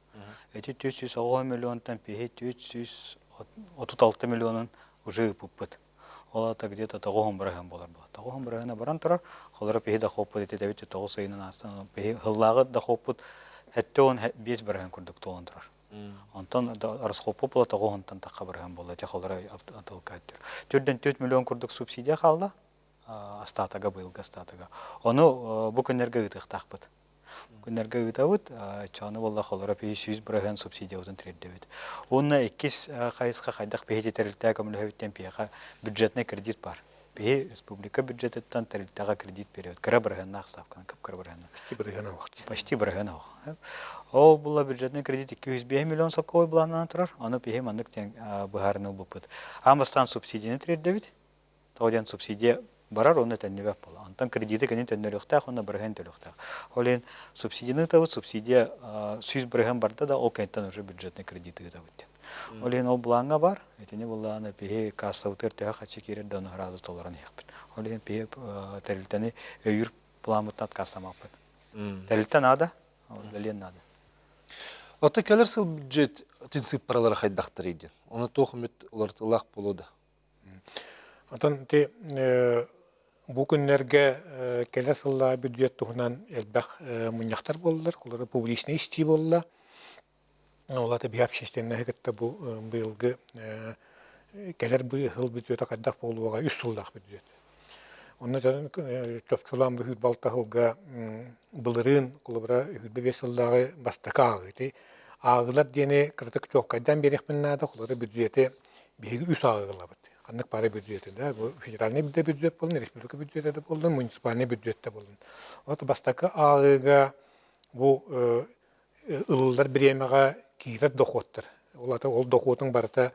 Ити 480 миллионтан пиэхи 436 миллионун уже ыыппыппыт. Ол аата где-то тоҕуһун бырыһыан буолар буолар. Тоҕуһун бырыһыана баран турар. Холоро пиһи дохуоппут ити тоҕус ыйынан аастан пиһи һыллааҕы дохуоппут 75 бырыһыан курдук туолан турар. Онтон расхоппут буола тоҕуһунтан тахха бырыһыан буолла. Ити холоро атылка Түрдэн 4 миллион курдук субсидия хаалла. Астаатага быйылгы астаатага. Ону бу күннэргэ ыытыахтаахпыт. Күннэргэ ыытабыт, чааны буолла холоро пиһи 100% субсидиябытын тириэрдэбит. Уонна иккис хайысха хайдах биһиги тэрилтэ көмөлөһөбүттэн пиэхэ бюджетный кредит бар. Биһи республика бюджетыттан тэрилтэҕэ кредит беребит. Кыра бырыһыаннаах ставканан, кып-кыра бырыһыаннаах. Почти бырыһыан оһох. Почти бырыһыан оһох. Ол була бюджетный кредит 205 миллион солковой былааннанан турар. Ону биһи маннык диэн быһаарыныы ылбыппыт. Аан бастаан субсидияны тириэрдэбит. Тоҕо диэн субсидия барар уонна төннүбэт буолар. Онтон кредити кини төннөрүөхтээх уонна бырыһыан төлүөхтээх. Ол иһин субсидияны ыытабыт, субсидия 100% барда да, ол кэнниттэн уже бюджетный кредит ыытабыт диэн. Ол иһин ол былааҥҥа бар, итини былааны биһи кассабытыгар төһө харчы киирэр да ону сразу толорон иһиэхпит. Ол иһин биһи тэрилтэни өйүүр пламмыттан отказтамаппыт. Тэрилтэ наада, үлэлиэн наада. Оттон кэлэр сыл бюджет сыыппаралара хайдахтарый диэн. Ону туох эмит уларытыылаах буолуо да? Оттон ити бу күннэргэ кэлэр сыллааҕы бюджет туһунан элбэх мунньахтар буоллулар, олору публичнай истии буолла. Ол аата биһи общественноһы кытта бу быйылгы кэлэр сыл бюджета хайдах буолуоҕа үс сыллаах бюджет. Онно чопчулаан бу 26 сылга былырыын холобура 25 сыллааҕы бастакы ааҕыы ити ааҕыылар диэни кыратык чуолкайдаан биэриэхпин наада холобура бюджеты биһиги үс ааҕыы ылабыт. Ханнык бары бюджеты да, бу федеральный да бюджет буоллун, республика бюджета да буоллун, муниципальный бюджет да буоллун. Вот бастакы ааҕыыга бу ылыллар бириэмэҕэ киирэр дохуоттар. Ол ата ол дохуотуҥ барыта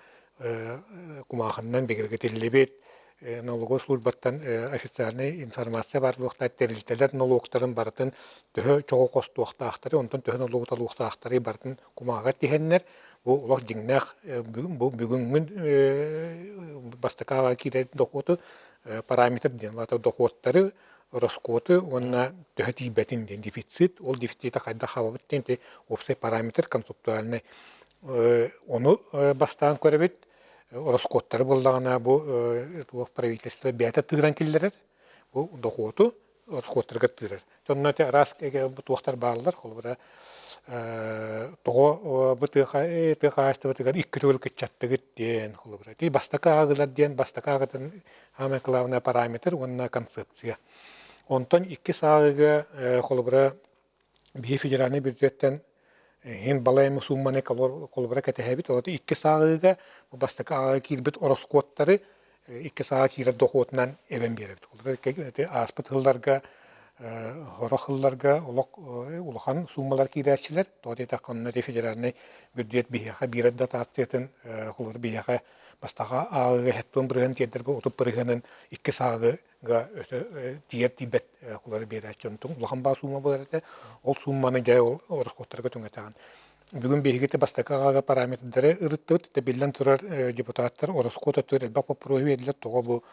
кумаахыннан бигэргэтиллибит. налоговой службаттан официальнай информация баар буолуохтаах, тэрилтэлэр нолуоктарын барытын төһө чоҕу хостуохтаахтары, онтон төһө нолуогу талуохтаахтары барытын кумааҕыга тиһэннэр, бу олох дьиҥнээх бу бүгүҥҥү бастакы ааҕа киирэр дохуоту параметр диэн, ол дохуоттары, ороскуоту уонна төһө тиийбэтин диэн дефицит, ол дефицита хайдах хабабыт диэн уопсай параметр концептуальный. Ону бастаан көрөбүт, ороскуоттары буллаҕына бу туох правительство бэйэтэ тыыран киллэрэр, бу дохуоту ороскуоттарга тыырар. Онно ити араас туохтар бааллар, холобура тоҕо бу тыа хаһаайыстыбатыгар икки төгүл кыччаттыгыт диэн холобура. Ити бастакы ааҕыылар диэн бастакы ааҕытын самое главное параметр уонна концепция. Онтон иккис ааҕыыга холобура биһи федеральнай бюджеттэн иһин балай эмэ суумманы холобура кэтэһэбит. Ол иккис ааҕыыга бу бастакы ааҕыыга киирбит ороскуоттары иккис ааҕа киирэр дохуотунан эбэн биэрэбит. Холобура ааспыт сылларга сорох сылларга олох улахан сууммалар киирээччилэр. Тоҕо диэтэххэ, онно федеральнай бюджет биһиэхэ биэрэр дотациятын холобура биһиэхэ бастакы ааҕыыга 70 бырыһыан тиэрдэр 30 бырыһыанын иккис ааҕыыга өссө тиийэр тиийбэт кулары биэрээччи. Онтон улахан баа суума буолар этэ. Ол суумманы дьэ ол ороскуоттарга түҥэтэҕин. Бүгүн биһиги бастакы ааҕыга параметрдары ырыттыбыт. Ити биллэн турар депутаттар ороскуот өттүгэр элбэх боппуруоһу биэрдилэр. Тоҕо бу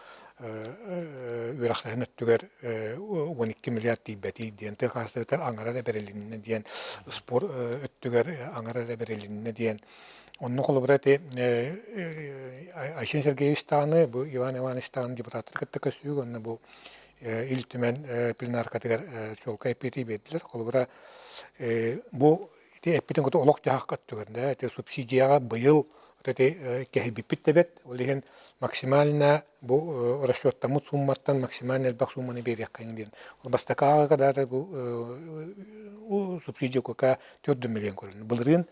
үөрэхтээһин өттүгэр 12 миллиард тиийбэтий диэн, тыа хаһаайыстыбатыгар аҥара эрэ бэрилиннэ диэн, спорт өттүгэр аҥара эрэ бэрилиннэ диэн. Онно холобура ити Айсен Сергеевич даҕаны, бу Иван Иванович даҕаны депутаттары кытта көрсүбүт уонна бу Ил Түмэн пленаркатыгар чуолкай эппиэти биэрдилэр. Холобура, бу ити эппитин курдук олох-дьаһах өттүгэр да ити субсидияҕа быйыл ити кэһэйбиппит да бэрт. Ол иһин максимально бу расчеттаммыт суумматтан максимально элбэх суумманы биэриэххэйиҥ диэн. Бастакы ааҕыга да бу субсидия КК 4 миллион көрүлүннэ. Былырыын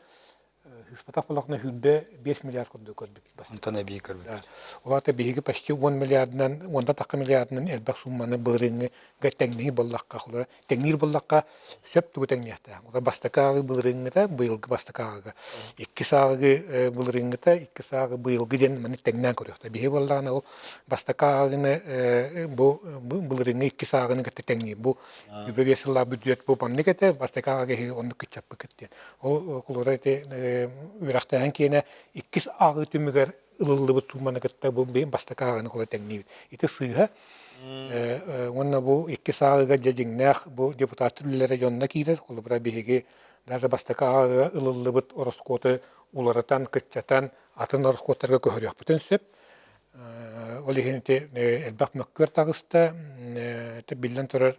Ыспатах буоллахына 25 миллиард курдук көрбүт. Онтон эбии көрбүт. Ол аата биһиги почти 10 миллиардынан, уонтан тахха миллиардынан элбэх суумманы былырыыҥҥыга тэҥниир буоллахха, холобура, тэҥниир буоллахха сөп тугу тэҥниэхтээх. Ол бастакы ааҕыы былырыыҥҥыта, быйылгы бастакы ааҕыыга. Иккис ааҕыы былырыыҥҥыта, иккис ааҕыы быйылгы диэн маны тэҥнээн көрүөхтэ. Биһиги буоллаҕына ол бастакы ааҕыыны бу былырыыҥҥы иккис ааҕыыны кытта тэҥниир. Бу 25 сыллаах бүддьүөт бу маннык этэ, бастакы ааҕыыга эһиги оннук кыччаппыккыт диэн. Ол холобура ити үөрэхтээһин киэнэ иккис ааҕыы түмүгэр ылыллыбыт сууманы кытта бу бастакы ааҕыыны холо тэҥниибит. Ити сыыһа. Уонна бу иккис ааҕыыга дьэ дьиҥнээх бу депутаттар үлэлэрэ дьонно киирэр. Холобура биһиги даже бастакы ааҕыыга ылыллыбыт ороскуоту уларытан, кыччатан атын ороскуоттарга көһөрүөхпүтүн сөп. Ол иһин ити элбэх мөккүөр таҕыста. Биллэн турар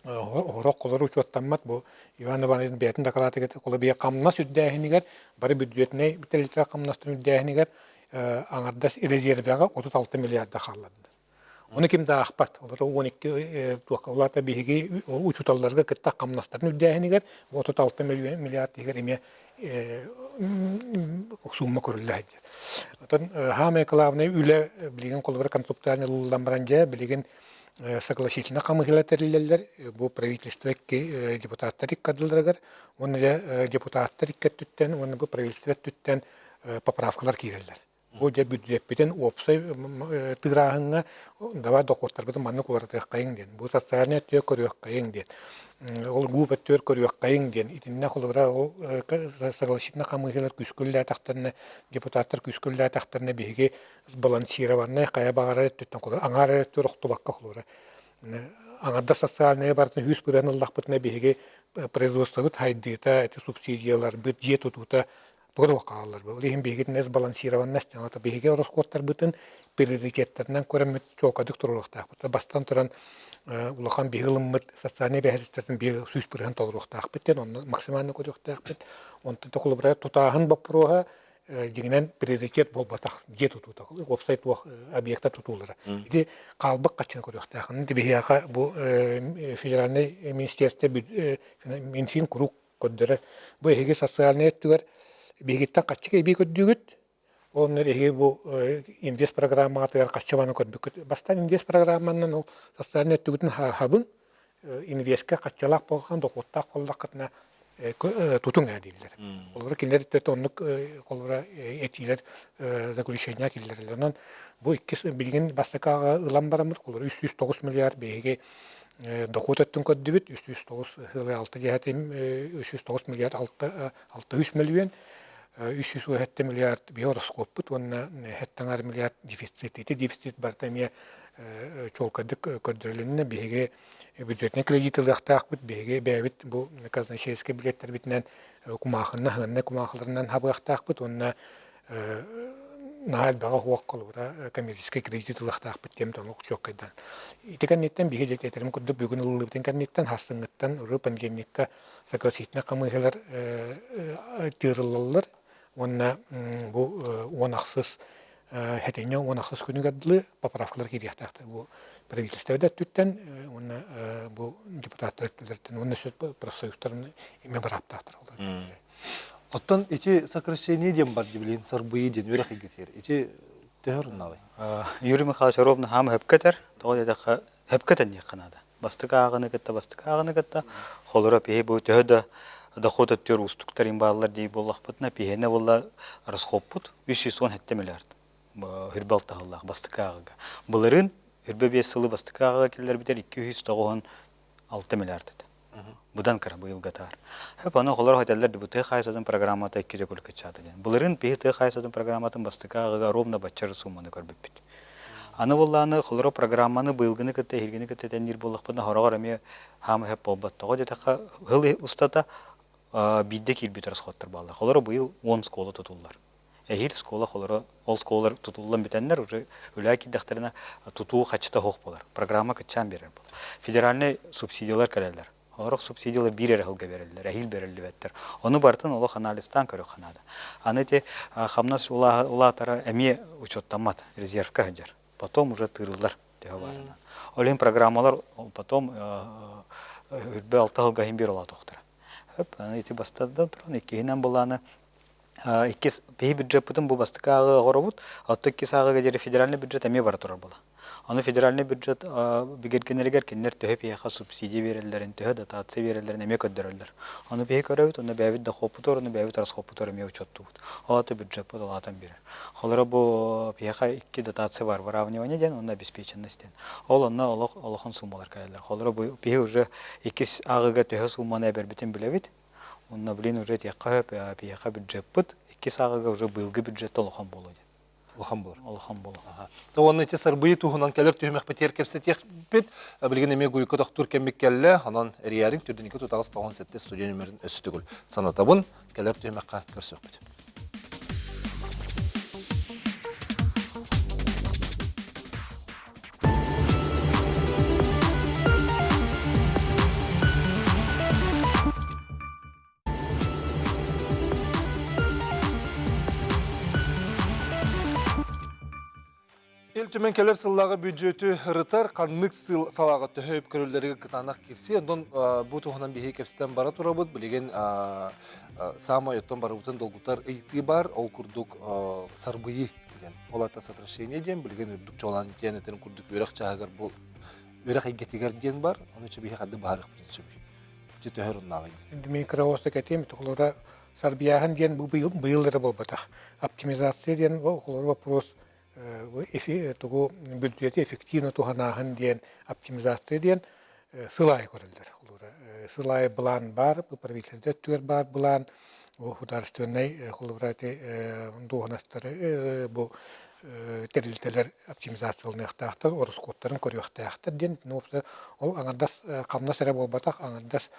Орох холору учуоттаммат бу Иван Иванович бэйэтин дакылаатыгар холобуйа хамнас үрдээһинигэр бары бүддьүөтүнэй тэрилтэлэр хамнастарын үрдээһинигэр аҥардас резервэҕэ 36 миллиарда хаалларда. Ону ким да аахпат. Олору 12 туохха улаата биһиги ол учууталларга кытта хамнастарын үрдээһинигэр 36 миллиард иһигэр эмиэ сумма көрүллэ сылдьар. Оттон хаамай главный үлэ билигин холобура концептуально ылыллан баран дьэ билигин согласительно хамыыһыйалар тэриллэллэр. Бу правительство икки депутаттар иккардыларыгар уонна дьэ депутаттар икки өттүттэн уонна бу правительство өттүттэн поправкалар киирэллэр. Бу дьэ бүддьүөппүтүн уопсай тыырааһыҥҥа давай дохуоттарбытын маннык уларытыаххайыҥ диэн, бу социальнай өттүгэр көрүөххэйиҥ диэн, ол гууп өттүгэр көрүөххэйиҥ диэн. Итиннэ холобура ол согласительно хамыыһыйалар күүскэ үлэлээтэхтэринэ, депутаттар күүскэ үлэлээтэхтэринэ биһиги сбалансированнай хайа баҕарар өттүттэн холобура аҥаар эрэ өттүгэр охтубакка холобура аҥардас социальнайы барытын сүүс бырыһыан ыллахпытына биһиги производствобыт сайдыыта, ити субсидияларбыт, дьиэ тутуута туга да хааллар. Ол иһин биһигитин сбалансированность оҥото биһиги ороскуоттарбытын приоритеттарынан көрөммүт чуолкайдык туруоруохтаахпыт. Бастан туран улахан биһиги ылыммыт социальнай эбээһинэстэрин биһиги 100% толоруохтаахпыт диэн онно максимально көрүөхтээхпит. Онтон холобура тутааһын боппуруоһа дьиҥинэн приоритет буолбатах дьиэ тутуута, уопсай туох объекта тутуулара. Ити хаалбыт хаччыны көрүөхтээх. Биһиэхэ бу федеральнай министерство Минфин куруук көрдөрөр. Бу эһиги социальнай өттүгэр биһигиттэн хаччы эбии көрдүүгүт, онно эһиги бу инвест программаҕытыгар хаччы баны көрбүккүт. Бастаан инвест программанан ол социальнай өттүгүтүн хабын, инвестка хаччылаах буолхан, дохуоттаах буоллаххытына. тутуҥ ээ дииллэр. Холобура кинилэр өттө оннук холобура этиилэр заключение киллэрэллэр. Онон бу иккис билигин бастакы ылан бараммыт холобура 309 миллиард биһиги дохуот өттүн көрдүбүт 309 сылы алта диэхэтим 309 миллиард 6 миллион 317 миллиард биһи ороскуоппут уонна 7 миллиард дефицит. Ити дефицит барыта эмиэ чуолкайдык көрдөрүлүннэ. Биһиги бюджетнай кредит ылыахтаахпыт. Биһиги бэйэбит бу казначейскай билиэттэрбитинэн кумаахынна, сыаннай кумаахыларынан хабыахтаахпыт уонна наһаа элбэҕи суох холобура коммерческий кредит ылыахтаахпыт диэн оннук чуолкайдаан. Ити кэнниттэн биһиги этэрим курдук бүгүн ылыллыбытын кэнниттэн сарсыҥҥыттан уже понедельникка согласительнай хамыыһыйалар тыырыллаллар уонна бу уон ахсыс сэтинньи уон ахсыс күнүгэр дылы поправкалар киириэхтээхтэр бу правительство да өттүттэн уонна бу депутаттар өттүлэриттэн уонна профсоюзтарын эмиэ бырааптаахтар. Оттон ити сокращение диэн бар билин сарбыйыы диэн үөрэх эйгэтигэр ити төһө оруннаабай? Юрий Михайлович ровно хаама хөпкө этэр. Тоҕо диэтэххэ хөпкө этэнниэххэ наада. Бастакы ааҕыны кытта бастакы ааҕыны кытта холоро пиһи бу төһө да доход өттүгэр уустуктар им бааллар дии буоллахпытына пиһиэнэ буолла расходпут 317 миллиард хүрбэ алтаһыллаах бастакы ааҕыга. Былырыын хүрбэ биэс сылы бастакы ааҕыга киллэрбитэр 296 миллиард этэ. Будан кыра быйылга таар. Хөп аны холор хотеллер бу тыа хаһаайыстыбатын программата икки төгүл кыччаата диэн. Былырыын биһи тыа хаһаайыстыбатын программатын бастакы ааҕыга ровно бачча сумманы көрбүппүт. Аны буоллааны холоро программаны быйылгыны кытта эһиилгини кытта тэнниир буоллахпытына хороҕор эмиэ хаама хөп буолбат. Тоҕо диэтэххэ сыл устата биирдэ киирбит расходтар бааллар. Холоро быйыл 10 школа тутуллар. Эһиил школа холоро ол школалар тутуллан бүтэннэр уже үлээ киирдэхтэринэ тутуу хаччыта суох буолар. Программа кыччаан биэрэр буолар. Федеральнай субсидиялар кэлэллэр. Олорох субсидиялар биир эрэ сылга берэллэр, эһиил бериллибэттэр. Ону барытын олох анализтаан көрүөххэ наада. Аны ити хамнас улаатара эмиэ учуоттаммат, резервка сылдьар. Потом уже тыырыллар төһө баарынан. Ол иһин программалар потом үрбэ алта сылга иһин биир улаатыахтара. Аны ити бастатан туран иккиһинэн былааны иккис биһи бюджеппытын бу бастакы ааҕыы оҕоробут, оттон иккис ааҕыыга диэри федеральный бюджет эмиэ бара турар буола. Ону федеральный бюджет бигэргэнэригэр кинилэр төһө биһиэхэ субсидия биэрэллэрин, төһө дотация биэрэллэрин эмиэ көрдөрөллөр. Ону биһи көрөбүт, онно бэйэбит дохуоппутугар, онно бэйэбит расходпутугар эмиэ учуоттуубут. Ол аата бюджеппыт улаатан биэрэр. Холоро бу биһиэхэ икки дотация бар, выравнивание диэн уонна обеспеченность диэн. Ол онно олох улахан суумалар кэлэллэр. Холоро бу биһи уже иккис ааҕыыга төһө сууманы эбэрбитин билэбит. Онно блин уже этиэххэ сөп, биһиэхэ бюджеппыт иккис ааҕыыга уже быйылгы бюджет улахан буолуо диэн. Улахан буолар. Улахан буолуо. То уонна ити сарбыйы туһунан кэлэр түһүмэхпитигэр кэпсэтиэхпит. Билигин эмиэ гуйка тохтуур кэммит кэллэ. Онон эрийээриҥ түрдүнүкэ тутаҕас 97 студия нөмерин өссө төгүл санатабын. Кэлэр түһүмэххэ көрсүөхпүт. Ил Түмэн кэлэр сыллааҕы бүддьүөтү ырытар, ханнык сыл салааҕа төһө үп көрүллэригэр кытаанах киирсиэ. Онон бу туһунан биһиги кэпсэтэн бара турабыт. Билигин саамай оттон барыбытын долгутар ыйытыы бар. Ол курдук сарбыйыы диэн. Ол аата сокращение диэн билигин үрдүк чуолаан итиэн этэрин курдук үөрэх чааһыгар бу үөрэх эйгэтигэр диэн бар. Ону биһиги ханнык баһарыахпытын сөбүй? Дьэ төһө оруннааҕый? Микроосты кэтиэм холобура сарбыйааһын диэн бу быйыл быйыл эрэ буолбатах. Оптимизация диэн холобура вопрос тугу бүддьүөтү эффективно туһанааһын диэн оптимизация диэн сыл аайы көрүллэр. Холобура сыл аайы былаан баар, правительство өттүгэр баар былаан, художественнай холобура ити дуоһунастары бу тэрилтэлэр оптимизацияланыахтаахтар, ороскуоттарын көрүөхтээхтэр диэн ол аҥардас хамнас эрэ буолбатах, аҥардас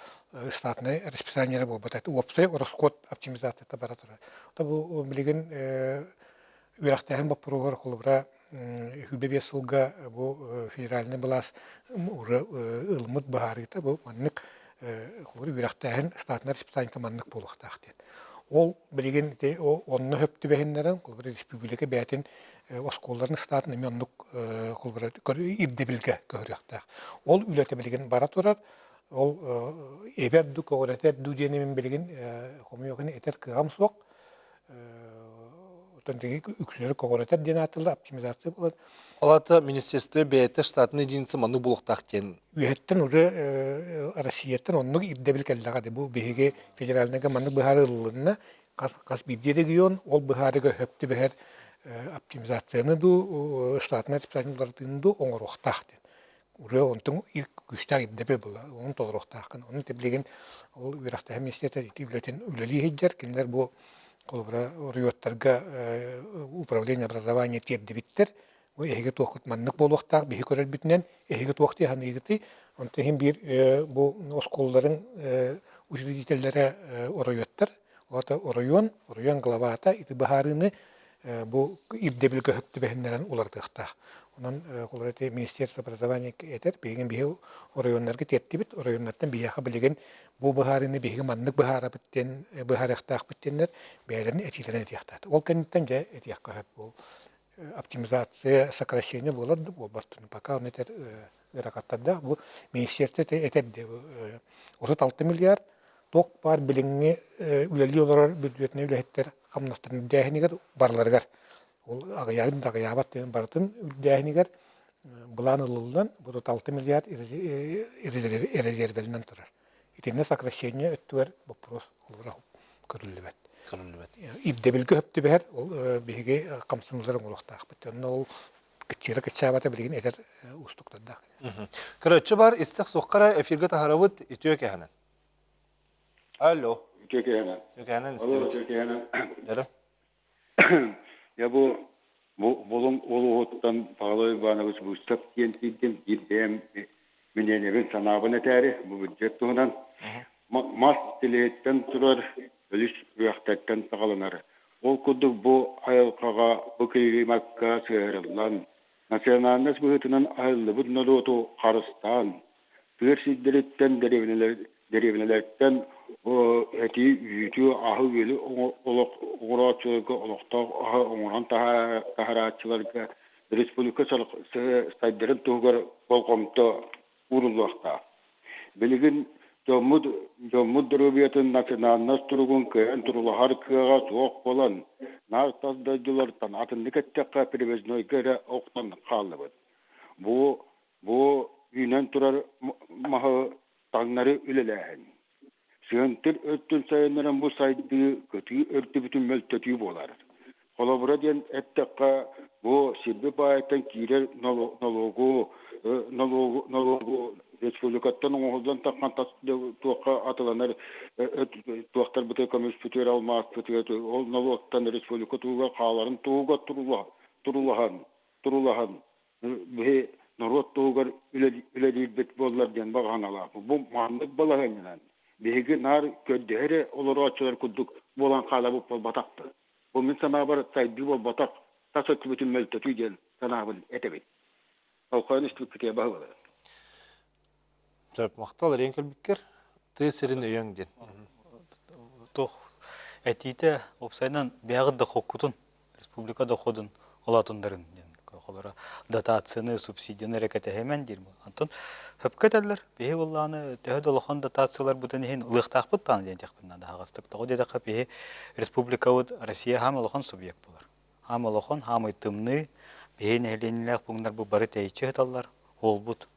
штатнай расписание эрэ буолбатах. Уопсай ороскуот оптимизацията бара турар. Бу билигин үөрэхтээһин боппуруоһугар холобура 25 сылга бу федеральнай былаас уже ылыммыт быһаарыыта бу маннык холобура үөрэхтээһин штатнай расписаниета маннык буолуохтаах диэн. Ол билигин ити онно сөп түбэһиннэрэн холобура республика бэйэтин оскуолаларын штатын эмиэ оннук холобура ирдэбилгэ көһөрүөхтээх. Ол үлэтэ билигин бара турар. Ол эбэр дуу көҕүрэтэр дуу диэни мин билигин хомойуох иһин этэр кыаҕым суох. Оттон үксүлэри көҕүрэтэр диэн ааттыыллар оптимизация буолар. Ол аата министерство бэйэтэ штатнай единица маннык булуохтаах диэн. Үөһэттэн уже Россияттан оннук ирдэбил кэллэҕэ дии. Бу биһиги федеральныйга маннык быһаарыы ылылынна. Хас, хас биирдии регион ол быһаарыыга сөп түбэһэр оптимизацияны дуу, штатнай расписание уларытыыны дуу оҥоруохтаах диэн. Уже онтон күүстээх ирдэбил була, ону толоруохтааххын. Ону билигин ол үөрэхтээһин министиэристибэтэ ити үлэтин үлэлии сылдьар. Кинилэр бу холобура оройуоттарга управление образования тиэрдибиттэр. Бу эһиги туоххут маннык буолуохтаах, биһи көрөрбүтүнэн эһиги туох дии саныыгытый? Онтон иһин биир бу оскуолаларын учредителлэрэ оройуоттар. Ол оройуон, оройуон главата ити быһаарыыны бу ирдэбилгэ сөп түбэһиннэрэн уларытыахтаах. Онон холобура ити Министерство образования этэр, билигин биһи оройуоннарга тиэртибит, оройуоннартан биһиэхэ билигин бу быһаарыыны биһиги маннык быһаарабыт диэн быһаарыахтаахпыт диэннэр бэйэлэрин этиилэрин этиэхтээх. Ол кэнниттэн дьэ этиэххэ сөп ол оптимизация, сокращение буолар да буолбат пока он этэр ыарахаттардаах. Бу министерство этэр 36 миллиард туох баар билиҥҥи үлэлии олорор бүддьүөтүнэй үлэһиттэр хамнастарын үрдээһинигэр барыларыгар ол аҕыйаабыт да аҕыйаабат диэн барытын үрдээһинигэр былаан ылыллан бу 36 миллиард резервэлэнэн турар. Итиннэ сокращение өттүгэр боппуруос олоро көрүллүбэт. Көрүллүбэт. Ирдэбилгэ сөп түбэһэр ол биһиги хамсаныылар оҥоруохтаахпыт. Онно ол кыччыыра кыччаабата билигин этэр уустуктардаах. Көрөөччү бар истэх суоххара эфиргэ таһарабыт үтүө кэһэнэн. Алло. Үтүө кэһэнэн. Үтүө кэһэнэн истэбит. Алло, үтүө кэһэнэн. Я бу Булуҥ улууһуттан Павел Иванович Быстов диэн тиийдим. Биир бэйэм миниэнэбин санаабын этээри бу бюджет туһунан мас тилиһиттэн турар өлүс үрэхтэртэн саҕаланар. Ол курдук бу айылҕаҕа бу климакка сыһыарыллан, национальность быһыытынан айыллыбыт норуоту харыстаан, тыа сирдэриттэн, дэриэбинэлэртэн этии үүтү, аһы-үөлү оҥорооччуларга, олохтоох аһы оҥорон таһаарааччыларга республика сайдарын туһугар болҕомто ууруллуохтаах. Билигин дьоммут, дьоммут доруобуйатын национальнай туругун кыайан турулаһар кыаҕа суох буолан, наар тас дойдулартан атыннык эттэххэ привознойга эрэ охтон хааллыбыт. Бу Бу үүнэн турар маһы таҥнары үлэлээһин. Сыантыр өттүн сайыннаран бу сайдыы кытыы өртүбүтүн мөлтөтүү буолар. Холобура диэн эттэххэ, бу сирби баайтан киирэр нолуогу нолуогу нолуогу республикаттан оҥоһуллан таххан тас туохха атыланар туохтарбытыгар көмүспүтүгэр алмааспытыгар ол нолуоктан республика туһугар хааларын туһугар турулаһан турулаһан биһи норуот туһугар үлэлиирбит буоллар диэн баҕа санаалаахпын. Бу маннык балаһыанньанан биһиги наар көрдөһө эрэ олорооччулар курдук буолан хаалабыт буолбатахпыт. Бу мин санаабар сайдыы буолбатах, тас өттүбүтүн мөлтөтүү диэн санаабын этэбин. Олхойон истибиппитигэр баһылар. Сөп, махтал эриэн кэлбиккэр. Тыа сирин өйөҥ диэн. Туох этиитэ уопсайынан бэйэҕит да хоккутун республика доходун улаатыннарын диэн холоро дотацияны, субсидияны эрэ кэтэһимэн диир. Онтон хөпкө этэллэр, биһи буоллаҕына төһө да улахан дотацияларбытын иһин ылыахтаахпыт даҕаны диэн этиэхпин наада аһаҕастык. Тоҕо диэтэххэ биһи республикабыт Россия хаам улахан субъект буолар. Хаам улахан, хаамай тымныы, биһи нэһилиэнньэлээх пууннарбыт бары тэйиччи сыталлар, уолбут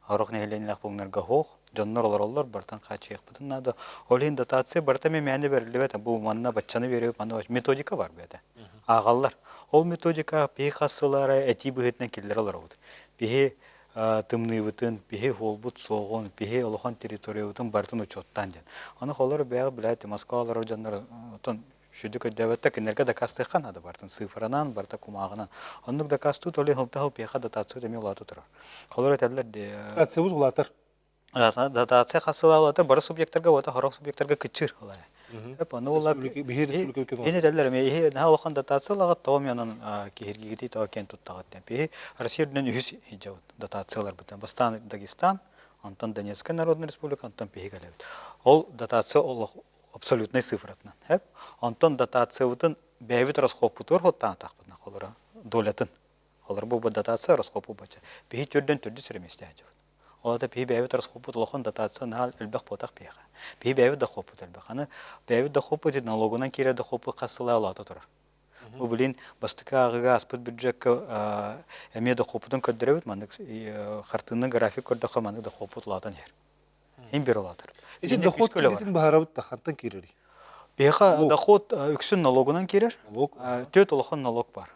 Сорох нэһилиэнньэлээх пууннарга суох, дьоннор олороллор, барытын хааччыйыахпытын наада. Ол иһин дотация барыта эмиэ мээнэ бэриллибэт, бу манна баччаны биэрэбит, манна методика бар бэйэтэ. Ааҕаллар. Ол методика биһи хас сыл аайы этии быһыытынан киллэрэ олоробут. Биһи тымныыбытын, биһи уолбут суоҕун, биһи улахан территориябытын барытын учуоттаан диэн. Ону холор бэйэҕэ билээт Москва олорор дьоннор отон Сүдү көрдөөбөттөр кинилэргэ дакаастыахха наада барытын цифранан, барыта кумааҕынан. Оннук дакаастыы толи сылта сыл пиэхэ дотация эмиэ улаата турар. Холор этэллэр Дотациябыт улаатар. Дотация хас сыл улаатар бары субъектарга уота хорох субъектарга кыччыыр улаа. Эп ону ула биһи республика Ини этэллэр эмиэ иһи наһаа улахан дотация ылаҕыт тоҕо мианан киһиргигитий тоҕо киэн туттаҕыт диэн. Биһи Россия үрдүнэн үһүс иһдьабыт дотацияларбытын. Бастаан Дагестан, онтон Донецкая Народная Республика, онтон биһи кэлэбит. Ол дотация олох абсолютнай цифратынан. Хэп. Онтон дотациябытын бэйэбит расхоппутугар хоттаатахпытына холоро долятын. Холор бу дотация расхопу бача. Биһи түрдөн түрдү сиреместээжибит. Ол ата биһи бэйэбит расхоппут улахан дотация наһаа элбэх буотах биһиэхэ. Биһи бэйэбит дохуоппут элбэх. Аны бэйэбит дохуоппут налогунан киирэр дохуоппут хас сыл улаата турар. Бу билин бастакы ааҕыыга ааспыт бюджекка эмиэ дохуоппутун көрдөрөбүт. Маннык хартыыннан график көрдөххө маннык дохуоппут улаатан иһэр. Иһин бир улаатар. Ити дохуот кииритин баһарабыт да хантан киирэрий? Биһиэхэ дохуот үксүн налогунан киирэр. Налог? Төрт улахан налог бар.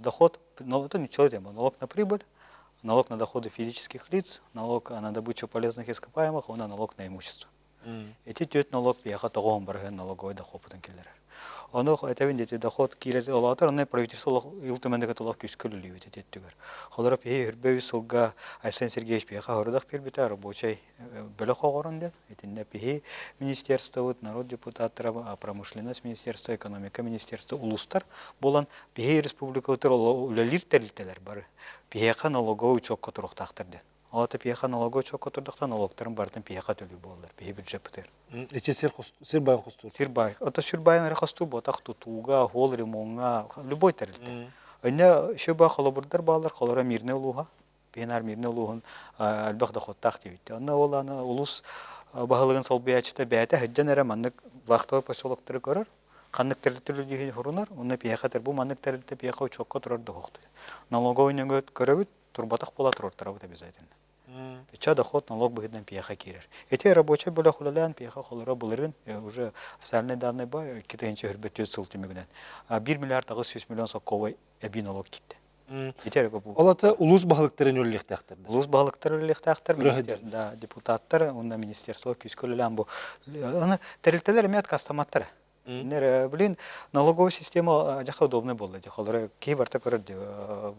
Доход, это ничего тема. Налог на прибыль, налог на доходы физических лиц, налог на добычу полезных ископаемых, уонна налог на имущество. Ити төрт налог биһиэхэ тоҕоһун барыһын налоговой дохуоппутун киллэрэр. Ону этэбин дии доход киирэр олоотор, онно правительство олох ил түмэндик олох күүскэ үлэлиибит ити өттүгэр. Холоро пиһи үрбэ үс сылга Айсен Сергеевич биһиэхэ хорудах биэрбитэ рабочай бөлөх оҕорон диэн. Итиннэ пиһи министерствобыт, народ депутаттара, промышленность министерство, экономика министерство улуустар буолан пиһи республикабытыр үлэлиир тэрилтэлэр бары пиһиэхэ налоговой учуокка туруохтаахтар диэн. Ол ата пиэхэ налога учуокка турдахтан налогтарын барытын пиэхэ төлүү буоллар, пиһи бюджеппытыгар. Ити сир сир байын хостуур. Сир бай. Ото сир байын эрэ хостуур ботах тутууга, хуол ремоҥҥа, любой тэрилтэ. Өнне еще ба холобурдар баалар, холоро мирный улууһа. Пиэнар мирный улууһун элбэх доходтаах диэбитте. Онно ол аны улус баһылыгын солбуйааччыта бэйэтэ сылдьан эрэ маннык вахтовый поселоктары көрөр, ханнык тэрилтэ үлэлииһин хурунар, онно пиэхэ бу маннык тэрилтэ пиэхэ учуокка турар дохуохтуй. Налоговый нөҥүө көрөбүт, турбатах буола туруортарабыт обязательно. Ича доход налог быһыытынан пиэхэ киирэр. Ити рабочай бөлөх үлэлээн пиэхэ холоро былырыын уже официальный данные ба 2024 сыл түмүгүнэн 1 миллиард 800 миллион сокковой эбии налог киирдэ. Ити эрэ бу. Ол ата улуус баһылыктарын үлэлиэхтээхтэр. Улуус баһылыктара үлэлиэхтээхтэр, да, депутаттар уонна министерство күүскэ үлэлээн бу. Аны тэрилтэлэр эмиэ отказтаматтара. Кинилэр, блин, налоговая система дьаха удобный буолла дии. Холоро киһи барыта көрөр дии.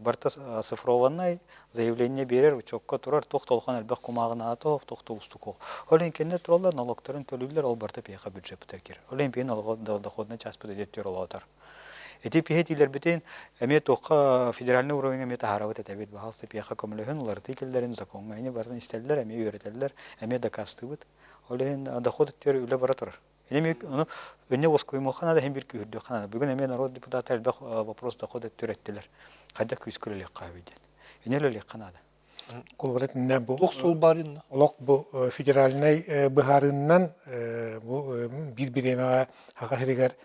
Барыта оцифрованный, заявление биэрэр, учуокка турар, туох да улахан элбэх кумааҕы наада туох да уустук суох. Ол иһин кинилэр тураллар, налогтарын төлүүллэр, ол барыта пиэхэ бюджеппытыгар киирэр. Ол иһин биһиги доходный чааспыт эдэр олоотор. Ити пиһэ этиилэрбитин эмиэ туохха федеральный уровень эмиэ таһаарабыт этэбит. Баһаалыста пиэхэ көмөлөһүн, уларытыы киллэрин, закоҥҥа ини барытын истэллэр, эмиэ үөрэтэллэр, эмиэ дакаастыыбыт. Ол иһин доход өттүгэр үлэ бара турар. Эми ону өннө уоскуйумуохха наада, иһин биир күүһүрдүөххэ наада. Бүгүн эмиэ народ депутата элбэх вопрос доход өттүгэр эттилэр. Хайдах күүскэ үлэлиэххэ сөбүй диэн. Ини үлэлиэххэ наада. Кулубара итиннэ бу Туох суол баар инна? Олох бу федеральнай быһаарыыннан бу биир бириэмэҕэ Саха сиригэр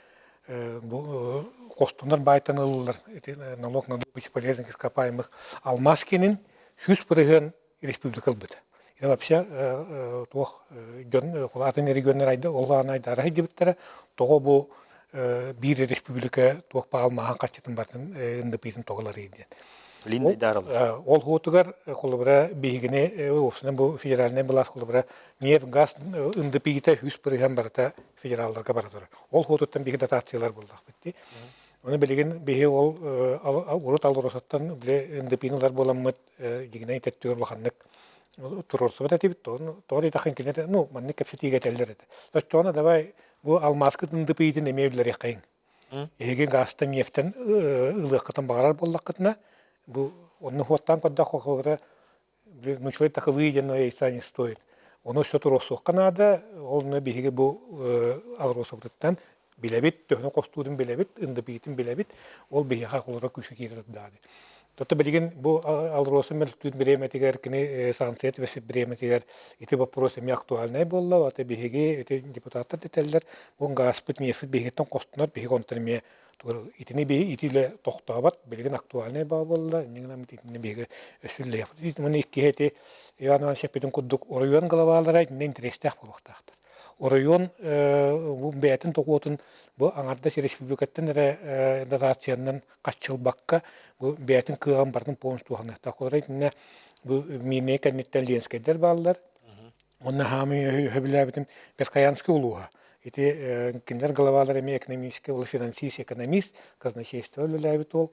бу хостонор баайтан ылыллар ити налог на добычу полезных ископаемых алмаас киинин 100% республика ылбыта. Это вообще туох дьон атын регионнар айды ол айдара сылдьыбыттара тоҕо бу биир республика туох баҕалмаһан хаччытын бартын ындапыытын тоҕоларый диэн. Ол хуотугар холобура биһигини уопсайынан бу федеральнай былаас холобура нефть газ ындапыыта 100% барыта федералларга бара турар. Ол хуотуттан биһиги дотациялар буллахпыт дии. Оны билигин биһи ол урут Алросаттан биле ндпны ылар буоламмыт дьиҥинэн итеттүгэр улаханнык туруорсубат этибит. Тоҕо диэтэххин кинилэр ну маннык кэпсэтиигэ этэллэр этэ. Оччоҕуна давай бу алмааскыт ндпитин эмиэ үллэриэххэйиҥ. Эһиги газтан, нефтэн ылыаххытын баҕарар буоллаххытына бу онно хуоттаан көрдөххө холобура ну человек таковые выеденного яйца не стоит. Ону өссө туруорсуохха наада. Ол биһиги бу Алросабытыттан билэбит, төһөнү хостуурун билэбит, ындапиитин билэбит. Ол биһиэхэ холоро күүскэ киирэр даады. Тото билигин бу Алроса мөлтүүр бириэмэтигэр, кини санкция түбэспит бириэмэтигэр ити вопрос эмиэ актуальнай буолла. Ата биһиги ити депутаттар этэллэр, бу гааспыт, нефть биһигиттэн хостунар, биһиги онтон эмиэ Итини биһи ити үлэ тохтообот, билигин актуальнай баа буолла, инньэ гынан итиннэ биһиги өссүллэйэхпит. Маны иккиһэ ити Иван Иванович эппитин курдук оройуон главалара итиннэ интэриэстээх буолуохтаахтар. Оройуон бу бэйэтин дохуотун бу аҥардас республикаттан эрэ дотациянан хаччылбакка бу бэйэтин кыаҕын барытын полностью туһаныахтаах. Олор итиннэ бу Миирнэй кэнниттэн Ленскэйдэр бааллар, Уонна хаамыы сөбүлээбитим Верхоянскай улууһа. Ити кинилэр главалара эмиэ экономический, ол финансист, экономист, казначейство үлэлээбит уол.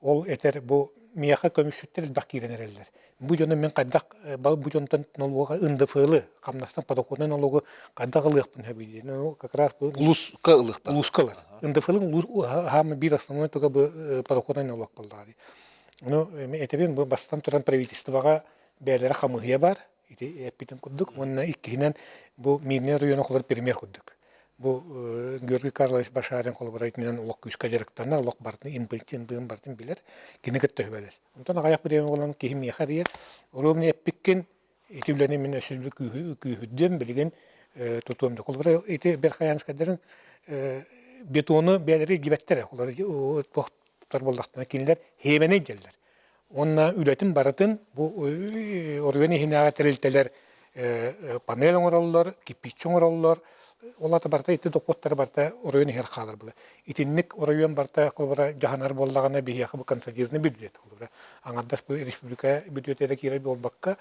Ол этэр бу миэхэ көмүсчүттэр элбэх киирэн эрэллэр. Бу дьону мин хайдах бу дьонтон налога НДФЛы, хамнастан подоходный налогу хайдах ылыахпын сөбүй диэн. Ну, как раз бу Улууска ылыахтаах. Улууска ылар. НДФЛ улуус хаама биир основной туга бу подоходный налог буоллаҕа дии. Ну, этэбин бу бастатан туран правительствоҕа бэйэлэрэ хамыыһыйа бар. Ити эппитим курдук. Уонна иккиһинэн бу Мирнэй оройуона холобур пример курдук. Бу Георгий Карлович Башарин холобура итинэн олох күүскэ дьарыктанар, олох барытын импульсин барытын билэр, кини кытта сүбэлэр. Онтон аҕыйах бириэмэ буолан киһи миэхэ эрийэр, ровно эппиккин ити үлэни мин өссө күүһүрдүөм, билигин тутуом. Холобура ити Верхоянскайдарын Бетону бэйэлэри илдьибэттэр олор туох тутар буоллахтарына кинилэр хиэмэни илдьэллэр. Уонна үлэтин барытын бу оройуон иһинээҕи тэрилтэлэр панель оҥороллор, кирпииччэ оҥороллор. Ол аата барыта ити дохуоттара барыта оройуон иһигэр хаалар буолар. Итинник оройуон барыта холобура дьаһанар буоллаҕына биһиэхэ бу консолидированный бюджет холобура аҥардас бу республика бюджета эрэ киирэр буолбакка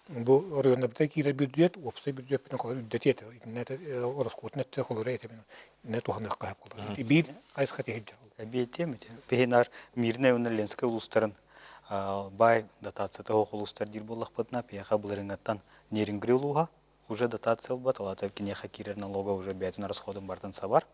бу оройуоннарбыта киирэр бюджет уопсай бюджеппитин холобура үрдэтиэ этэ. Итиннэ ороскуотун өттө холобура этэ туһаныахха сөп буолар. Биир хайысха тиһилдьэр. Эбиэтиэм ити. Биһинар Мирнэй уонна Ленскэй улуустарын баай дотацията суох улуустар диир буоллахпытына, биһиэхэ былырыыҥҥаттан Нерюнгри улууһа уже дотация ылбат, ол аата киниэхэ киирэр налога уже бэйэтин расходун барытын сабар.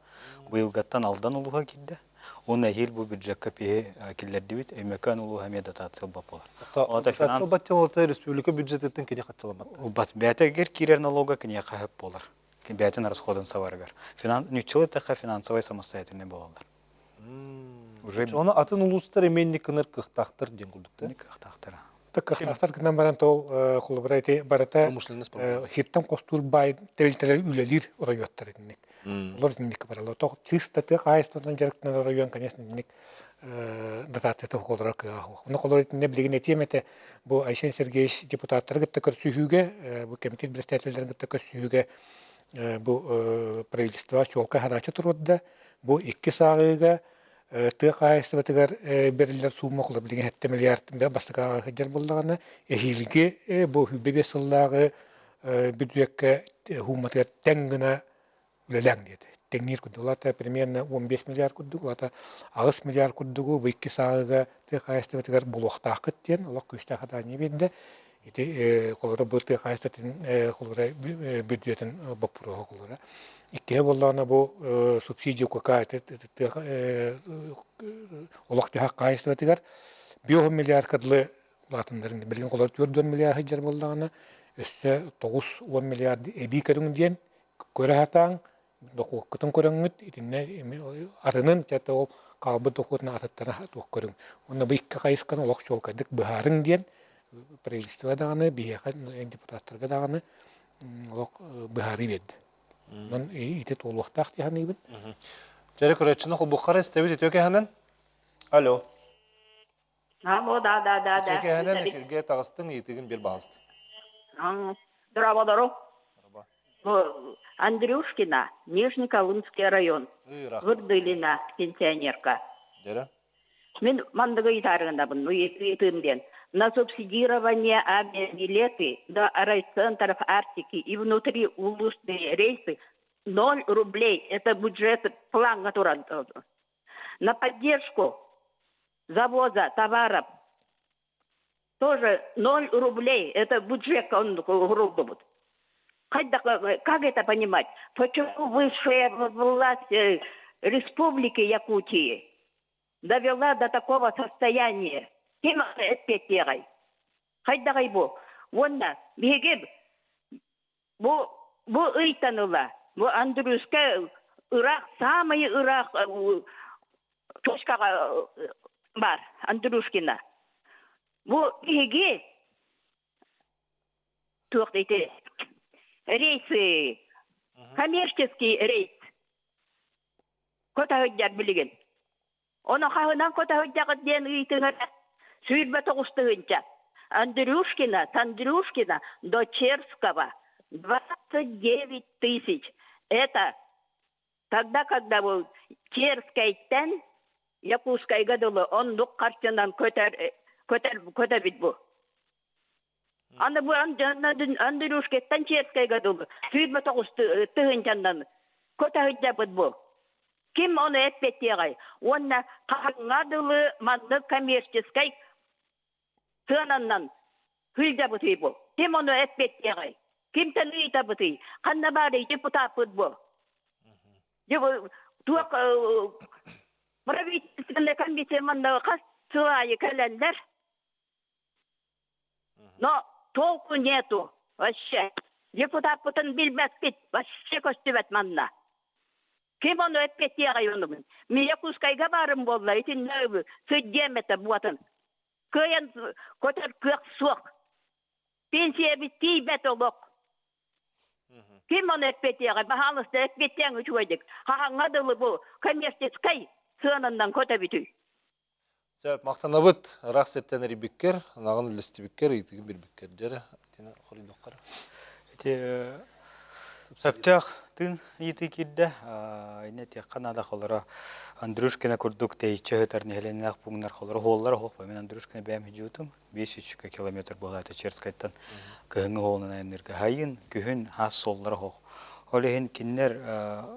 Быйылгаттан Алдан улууһа киирдэ. Уонна эһиил бу бюджекка пиһи киллэрдибит, Өймөкөөн улууһа эмиэ дотация ылбат буолар. Ол аата финанс... Ылбат диэн республика бюджетыттан кини хаччыламмат. Ылбат. Бэйэтигэр киирэр налога киниэхэ сөп буолар. Бэйэтин расходун сабарыгар. Ньуччалыы эттэххэ финансовай самостоятельный буолаллар. Уже Ону атын улуустар эмиэ инник гынар кыахтаахтар диэн курдук да? Кыахтаахтар. Кыахтаахтар гынан баран тол холобура ити барыта хиртэн хостуур баай тэрилтэлэр үлэлиир оройуоттар итинник. Олор итинник баралар. Тоқ чисто тыа хаһаайыстыбатынан дьарыктанар оройуон, конечно, итинник дотацията холоро кыаҕа суох. Ону холоро итиннэ билигин этиэм этэ, бу Айсен Сергеевич депутаттары кытта көрсүһүүгэ, бу кэмитиэт председателлэрин кытта көрсүһүүгэ бу правительство чуолкай харааччы туруорда. Бу икки сааҕыыга тыа хаһаайыстыбатыгар бэриллэр суумма холобур билигин 7 миллиард бастакы ааҕа сылдьар буоллаҕына, эһиилги бу 25 сыллааҕы бүддьүөккэ хууматыгар тэҥ гына үлэлээҥ диэтэ. Тэҥниир курдук. Улаата примерно 15 миллиард курдук, улаата 8 миллиард курдугу бу икки сааҕыга тыа хаһаайыстыбатыгар булуохтааххыт диэн олох күүстээх хатаанньа биэрдэ. Ити холобура бу тыа хаһаайыстыбатын холобура бүддьүөтүн боппуруоһа холобура. Иккиһэ буоллаҕына бу субсидия УКК тыа олох-дьаһах хаһаайыстыбатыгар 5 миллиардка дылы улаатыннарын билигин холобура 4 миллиард сылдьар буоллаҕына өссө 9 миллиард эбии көрүҥ диэн көрө сатааҥ, дохуоккутун көрөҥҥүт, итиннэ атынын чэ ол хаалбыт дохуотун атыттана туох көрүҥ. Уонна бу икки хайысханы олох чуолкайдык быһаарыҥ диэн правительство даҕаны, биһиэхэ депутаттарга даҕаны олох быһаарыы биэрдэ. Онон ити туолуохтаах дии саныыбын. Дьэрэ көрөөччүнү холбуоххара истэбит үтүө кэһэнэн. Алло. Алло, да, да, да, да. Үтүө кэһэнэн эфиргэ таҕыстыҥ, ыйытыгын биэр баҕаста. Здраводору. Андрюшкина, Нижнеколымский район. Вырдылина, пенсионерка. Дера. Мин мандыгы ыйытаарыгындабын, ыйытыым диэн. На субсидирование авиабилеты до райцентров Арктики и внутри улусные рейсы 0 рублей. Это бюджет планга туран. На поддержку завоза товаров тоже 0 рублей. Это бюджет он грубо. Как это понимать? Почему высшая власть Республики Якутии довела до такого состояния? Ким эппиэттиэҕэй? Хайдаҕай бу? Уонна биһиги бу бу ыйтан ыла бу Андрюшка ыраах самый ыраах точкаҕа бар Андрюшкина. Бу биһиги туох ити рейсы коммерческий рейс көтөһүддэр билигин. Ону хаһынан көтөһүддэҕит диэн ыйытыҥар 29 тыһыынча. Андрюшкина, Сандрюшкина до Черского 29 тысяч. Это тогда, когда был Черскайтан Якутскайга дылы оннук харчынан көтөр көтөр көтөбүт бу. Аны бу Андрюшкеттан Черскайга дылы 29 тыһыынчаннан көтөһүддэбит бу. Ким ону эппиэттиэҕэй? Уонна хаһыҥҥа дылы маннык коммерческий сыананнан сылдьабытый бу? Ким ону эппиэттиэҕэй? Кимтэн ыйытабытый? Ханна баарый депутаппыт бу? Туох правительственный комиссия манна хас сыл аайы кэлэллэр. Но толку нету вообще. Депутаппытын билбэппит, вообще көстүбэт манна. Ким ону эппиэттиэҕэй онугун? Мин Якутскайга баарым буолла, итиннэ сыдьиэм этэ буотун. Кыайан көтөр кыах суох. Пенсия тиийбэт олох. Ким ону эппиэтиэҕэй? Баһаалыста эппиэттээҥ үчүгэйдик. Хаһаҥҥа дылы бу коммерческай сыананнан көтөбүтүй? Сөп, махтанабыт. Ыраах сиртэн эрийбиккэр, анаҕын үллэстибиккэр, ыйытыгын биэрбиккэр. Дьэрэ, итини хоруйдуоххара. Ити сөптөөх тыын ыйытыы киирдэ. Иннэ этиэххэ наада холоро Андрюшкина курдук тэйиччи ыһытар нэһилиэнньэлээх пууннар холоро уһуоллара оһох мен Андрюшкина бэйэм хидьуутум 500 километр буолаата Черскайтан кыһыҥҥы уһуолунан айанныырга хайын күһүн хаас суоллара оһох ол иһин кинилэр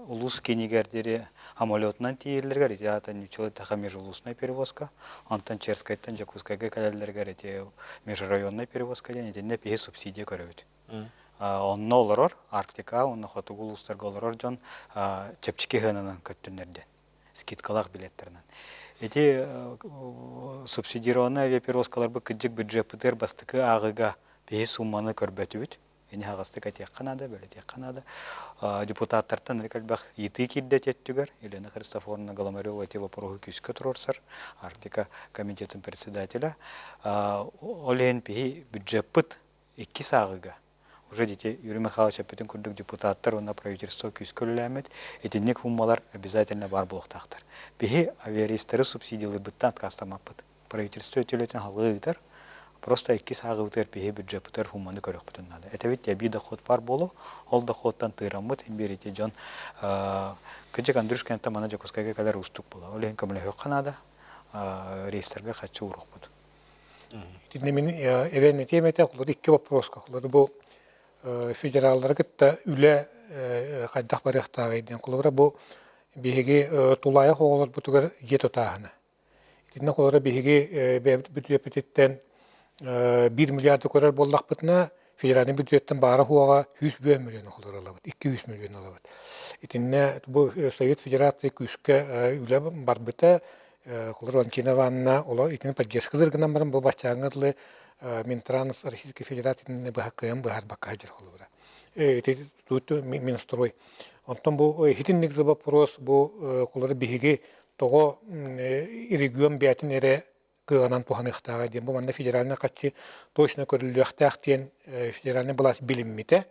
улуус киинигэр диэри самолетунан тиийэллэригэр ити аата ньуччалыы таха межулусная перевозка онтон Черскайтан Дьокуускайга кэлэллэригэр ити межрайонная перевозка диэн итиннэ пиһи субсидия көрөбүт онно олорор Арктика уонна хотугу улуустарга олорор дьон чэпчэки сыананан көттүннэр диэн скидкалаах билеттэринэн. Ити субсидированный авиаперевозкаларбыт кырдьык бюджеппытыгар бастакы ааҕыыга биһи сумманы көрбөтүбүт. Ини аһаҕастык этиэххэ наада, бэлэтиэххэ наада. Депутаттартан элбэх ыйытыы киирдэ ити өттүгэр. Елена Христофоровна Голомарева ити вопроһу күүскэ туруорсар, Арктика комитетын председателэ. Ол иһин биһи бюджеппыт иккис ааҕыыга уже дети Юрий Михайлович эппитин курдук депутаттар уонна правительство күүскэ үлэлээммит итинник суммалар обязательно баар буолуохтаахтар. Биһи авиаристары субсидиялыырбыттан отказтаммаппыт. Правительство өтүлэтин халыы ыытар. Просто иккис ааҕыыбытыгар биһи бюджеппытыгар сумманы көрүөхпүтүн наада. Этэбит эбии доход баар буолуо. Ол доходтан тыыраммыт биэрити дьон кыдьык Андрюшкинаттан мана Дьокуускайга кэлэр уустук буолар. Ол иһин көмөлөһүөххэ наада. Рейстэргэ хаччы ууруохпут. Итиннэ мин эбэн этиэм этэ, холобур, икки боппуруоска. Холобур, бу федераллары кытта үлэ хайдах барыахтааҕый диэн. Холобура, бу биһиги тулаайах оҕолорбутугар дьиэ тутааһына. Итиннэ холобура биһиги бэйэбит бүддьүөппүтүттэн 1 миллиарды көрөр буоллахпытына, федеральнай бүддьүөттэн баара-суоҕа 101 миллион холобур ылабыт, 200 миллион ылабыт. Итиннэ бу Совет Федерация күүскэ үлэ барбыта, Холобур, Валентина Ивановна оло итини поддержкалыыр гынан баран бу баччааҥҥа дылы Минтранс Российской Федерациятын быһа кыайан быһаарбакка сылдьар холобура. Ити тут Минстрой. Онтон бу итинник да вопрос бу холобура биһиги тоҕо регион бэйэтин эрэ кыаҕынан туһаныахтааҕа диэн бу манна федеральнай харчы точно көрүллүөхтээх диэн федеральнай былаас билиммитэ.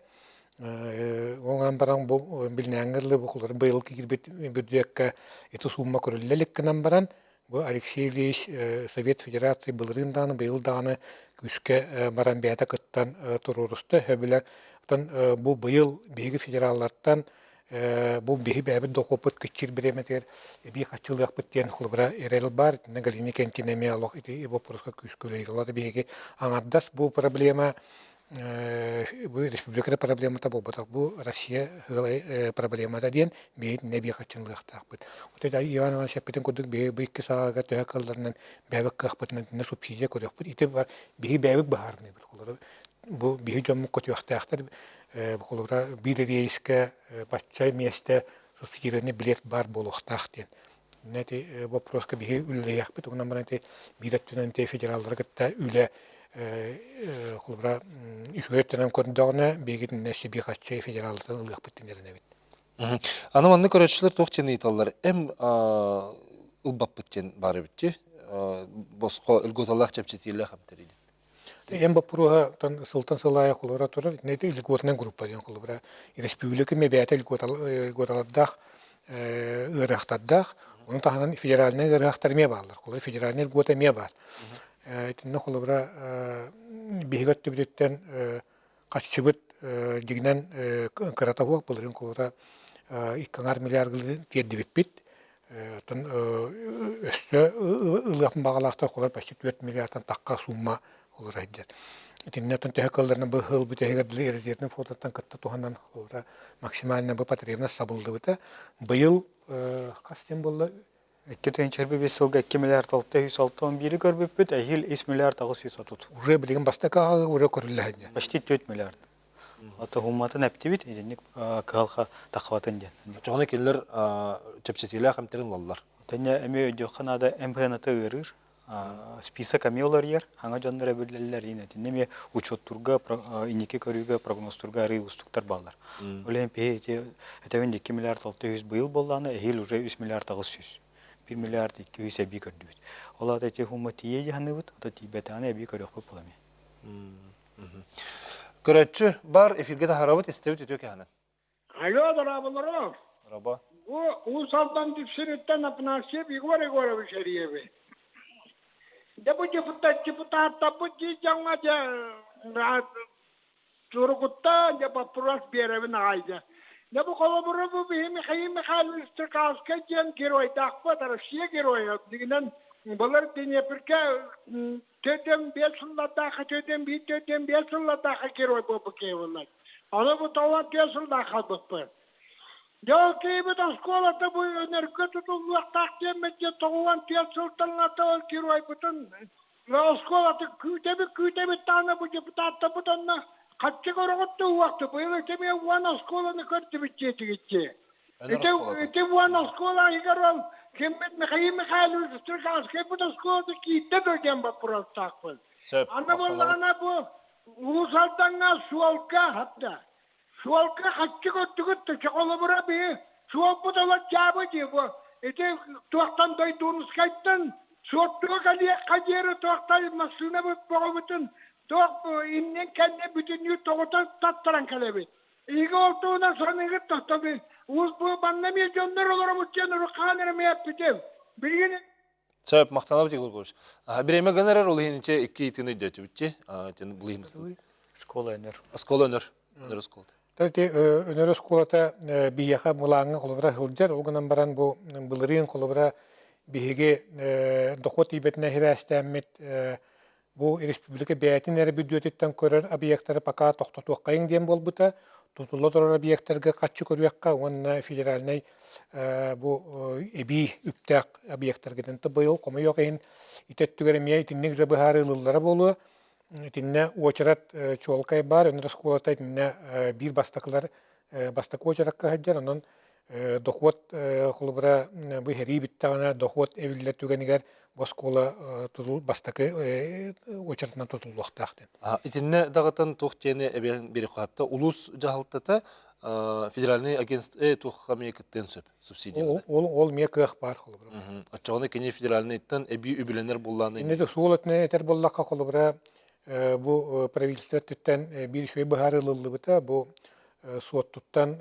Оҥон баран бу билинээҥҥэ дылы бу быйыл киирбит бюджекка ити сумма көрүллэ илик гынан баран бу Алексей Ильич Совет Федерации былырыын даҕаны быйыл даҕаны күүскэ баран бэйэтэ кыттан туруоруста сөбүлэр. Оттон бу быйыл биһиги федераллартан бу биһи бэйэбит дохуоппут кыччыыр бириэмэтигэр эбии хаччылыахпыт диэн холобура эрэл баар. Итиннэ Галина Кентина эмиэ олох ити боппуруоска күүскэ үлэлиир. Ол биһиги аҥардас бу проблема бу республика проблемата буолбатах, бу Россия проблемата диэн биһи эбии хаччылыахтаахпыт. Вот это Иван Иванович эппитин курдук биһи бу икки саҕаҕа төһө кыалларынан бэйэбит кыахпытынан итиннэ субсидия көрүөхпүт. Ити бар биһи бэйэбит быһаарыныыбыт. Холобура бу биһи дьоммут көтүөхтээхтэр холобура биир рейскэ бачча миэстэ субсидированный билет баар буолуохтаах диэн. Ити вопроска биһи үлэлэһиэхпит, онон баран ити биир өттүнэн ити федераллары кытта үлэ холобура үчүгэй өттүнэн көрдөҕүнэ биһиги сиби хаччы федераллартан ылыахпыт диэн эрэнэбит. Аны маннык көрөөччүлэр туох диэн ыйыталлар? Эм ылбаппыт диэн баар эбит дии. Босхо льготалаах чэпчэтиилээх эмтэр диэн. Эм боппуруоһа сылтан сыл аайы холобура турар. Ити льготнай группа диэн холобура. Республика бэйэтэ льготалардаах ыарыһахтардаах. Ону таһынан федеральнай ыарыһахтар эмиэ бааллар. Холобура федеральнай льгота эмиэ баар. Итиннэ холобура биһиги өттүбүтүттэн хаччыбыт дьиҥинэн кырата суох былырыын холобура икки аҥаар миллиард тиэрдибиппит. Оттон өссө ылыахпын баҕалаахтар холобура почти 4 миллиардтан тахха сумма олорор сылдьар. Итиннэ оттон төһө кыалларынан бу сыл бүтэһигэр дылы резервнэй фондаттан кытта туһанан холобура максимально бу потребность сабыллыбыта. Быйыл хас диэн буолла? 2 5 сылга 2 миллиард 661-и көрбүппүт, эһиил 3 миллиард 830. Уже билигин бастакы ааҕыы уже көрүллэ сылдьар. Почти 4 миллиард. Ото хумматын эптибит, итинник кыһалҕа таххабатын диэн. Оччоҕуна кинилэр чэпчэтиилээх эмтэрин ылаллар. Тэннэ эмиэ өйдүөххэ наада МХНТ ыарыыр. Список эмиэ уларыйар, хаҥа дьоннор эбиллэллэр итиннэ эмиэ учуоттуурга, инники көрүүгэ, прогнозтуурга арыый уустуктар бааллар. Ол иһин пиһи ити этэбин 2 миллиард 600 быйыл буоллаҕына, эһиил уже 3 миллиард 800. 1 миллиард 200 эбии көрдүбүт. Ол аата ити хумма тиийэ дии саныыбыт, ото тиийбэтэҕинэ эбии көрүөхпүт буола эмиэ. Көрөөччү бар эфиргэ таһаарабыт, истэбит үтүө кэһэнэн. Алло, дорооболору. Раба. Бу Уус Алдан Дүпсүнүттэн Афанасьев Егор Егорович эрийэбин. Дьэ бу депутат депутаттарбыт дии дьоҥҥо дьэ Турукуттан дьэ боппуруос биэрэбин аҕай дьэ. Дьэ бу холобура бу биһи Михаил Михайлович Стрекаловскай диэн геройдаахпыт, Россия геройа. Дигинэн былыр Днепргэ 45 сыллардаахха 41 45 сыллардаахха герой буолбут киһи буоллар. Аны бу тоҕо 4 сыллаах хаалбыппыт. Дьэ ол киһибит оскуолата бу өнөргө тутуллуохтаах диэммит дьэ 94 сылтан ол геройбутун Оскуолатын күүтэбит, күүтэбит даҕаны бу депутаттарбыт онно хаччы көрөҕүт да уохту. Быйыл ити уон оскуоланы көрдүбүт диэтигит дии. Ити, ити уон оскуола иһигэр ол киммит Михаил Михайлович Стрекаловскайбыт оскуолата киирдэ дуо диэн боппуруостаахпын. Сөп, Аны буоллаҕына бу Уус Алдаҥҥа суолга хатта Суолга хаччы көрдүгүт да чохолобура биһи суолбут олор дьаабы дии бу ити туохтан Дойдуунускайтан суоттуга кэлиэххэ диэри туохтай массыынабыт бөҕөбүтүн туох иннин кэннэ бүтүннүү тоҕута таттаран кэлэбит. Иһиги ол туһунан саныыгыт тохтобун уус бу манна эмиэ дьоннор олоробут диэн уруккаан эрэ эппитим. Билигин Сөп, махтанабыт Егор Егорович. Бириэмэ гынарар ол иһин иче икки итин өйдөтүбүт чи. Тин булыймыстын. Школа өнөр. Оскола өнөр. Өнөр осколата. Тәти өнөр оскуолата биһиэхэ мылааҥҥа холобура сылдьар, ол гынан баран бу былырыын холобура биһиги дохуот тиийбэтинэ сибээстээммит Бу республика бэйэтин эрэ бүддьүөтүттэн көрөр объектары пока тохтотуоххайыҥ диэн буолбута. Тутулла турар объектарга хаччы көрүөххэ уонна федеральнай бу эбии үптээх объектаргытын быйыл хомойуох иһин ити өттүгэр эмиэ итинник же быһаарыы ылыллара буолуо. Итиннэ уочарат чуолкай баар, өнөр оскуолата итиннэ биир бастакылар бастакы уочаракка сылдьар, онон дохуот холобура бу сэрии бүттэҕинэ дохуот эбиллэр түгэнигэр бу оскуола тутул бастакы уочаратынан тутуллуохтаах диэн. Итиннэ даҕатан туох диэни эбиэн биэриэххэ улуус дьаһалтата федеральный агентство туохха эмиэ кыттыан сөп субсидия. Ол ол ол эмиэ кыах баар холобура. Оччоҕуна кини федеральныйтан эбии үбүлэнэр буоллааны. Инники суол өттүнэн этэр буоллахха холобура бу правительство өттүттэн биир үчүгэй быһаарыы ылыллыбыта бу Суоттуттан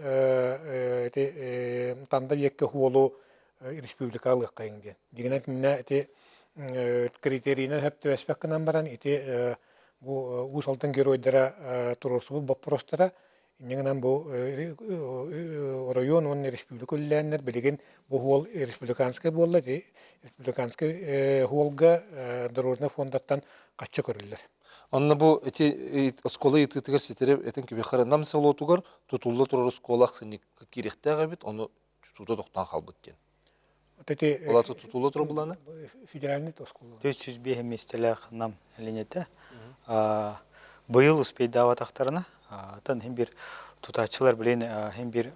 ити Танда диэки уолу республика ылыаххайыҥ диэн. Дьиҥинэн итиннэ ити критерийинэн сөп түбэспэт гынан баран ити бу Уус Алдан геройдара туруорсубут боппуруостара инньэ гынан бу оройуон уонна республика үлэлээннэр билигин бу уол республиканскай буолла ити республиканскай уолга дорожнай фондаттан хаччы көрүллэр. Онно бу ити оскуола ыйытыытыгар ситэри этин кибихара Нам селотугар тутулла турар оскуола ахсынньыкка киириэхтээх эбит, ону тутуута тохтоон хаалбыт диэн. Вот эти Ол тутулла турар булааны? Федеральный оскуола. 405 миэстэлээх Нам линията. Быйыл успейдаабатахтарына, тан хин бир тутааччылар билин хин бир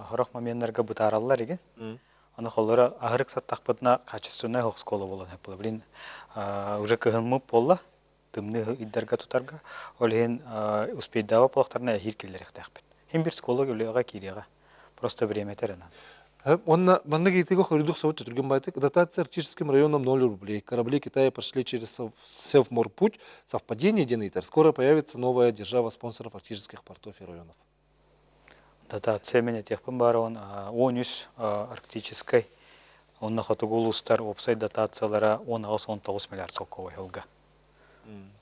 хорох моменнарга бытаараллар игин. Аны холлора аһырык саттахпытына качественная оскуола буолан хэппыла. Блин, уже кыһыммыт буолла, тымныы ыйдарга тутарга. Ол иһин успейдаабы буолахтарына эһиир киллэриэхтээхпит. Хин бир школа үлэҕэ киириэҕэ. Просто время терена. Онно маннык ыйытыыга хорудух собут Түргэн байтык. Дотация Арктическим районом 0 рублей. Корабли Китая прошли через Севморпуть. Совпадение диэн ыйытар. Скоро появится новая держава спонсоров арктических портов и районов. Дотация мен этиэхпин баарабын 13 арктическай уонна хотугу улуустар уопсай дотациялара 18-19 миллиард солкуобай сылга.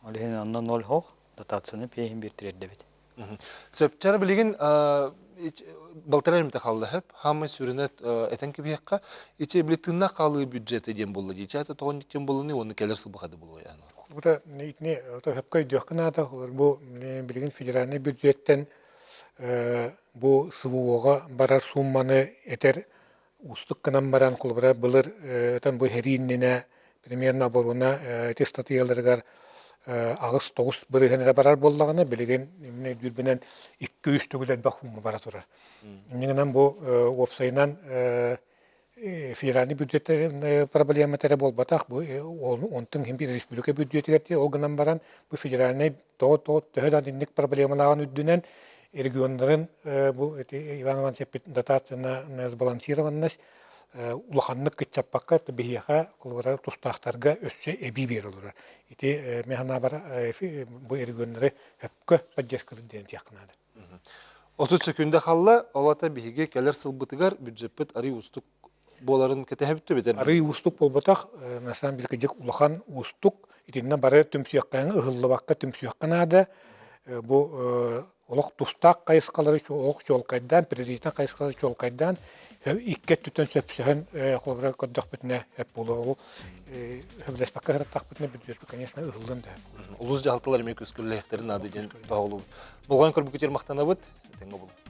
Ол иһин онно ноль хоох дотацияны пиэһин биир тириэрдэбит. Сөптөр билигин балтараа эмитэ хаалла хөп. Хаамай сүрүнэ этэн кэбиһиэххэ ити били тыыннаах хаалыы бюджета диэн буолла дии. Чаата тоҕон диэн буолланы уонна кэлэр сыл бахады буолуо яна. Бута итини сөпкө өйдүөххэ наада. Бу билигин федеральный бюджеттен бу СВО-ҕа барар суумманы этэр уустук гынан баран холобура былыр этэн бу сэрии иннинэ примерно оборона ити ыстатыйаларыгар 8-9 бырыһыан эрэ барар буоллаҕына билигин мин өйдүүрбүнэн 2-3 төгүл элбэх суумма бара турар. Инньэ гынан бу уопсайынан федеральный бюджет проблемата эрэ буолбатах, бу онтун иһин республика бюджетигэр ол гынан баран бу федеральный тоҕо тоҕо төһө да итинник проблемалааҕын үрдүнэн регионнарын бу ити Иван Иванович эппит дотацияна сбалансированность улаханнык кыччаппакка биһиэхэ холобура тустаахтарга өссө эбии биэрэ олорор. Ити мен санаабар бу регионнары өпкө поддержкалыыр диэн этиэххэ наада. 30 сөкүндэ халла, ол ата биһиги кэлэр сылбытыгар бюджеппит арый уустук буоларын кэтэһэбит битэр. Арый уустук буолбатах, на самом деле кыдьык улахан уустук. Итиннэ бары түмсүөххэ, ыһыллыбакка түмсүөххэ наада. Бу олох тустаах хайысхалары олох чуолкайдаан, приоритетный хайысхалары чуолкайдаан, икки өттүттэн сөпсөһөн холобура көрдөхпүтүнэ эп буолуо. Ол сөбүлэспэккэ сырыттахпытына бюджет, конечно, ыһыллан да. Улус дьаһалталар эмиэ күскүллэһиэхтэрин наада диэн тоһоҕолуубут. Болҕойон көрбүкүтүгэр махтанабыт. Этэҥҥэ булун.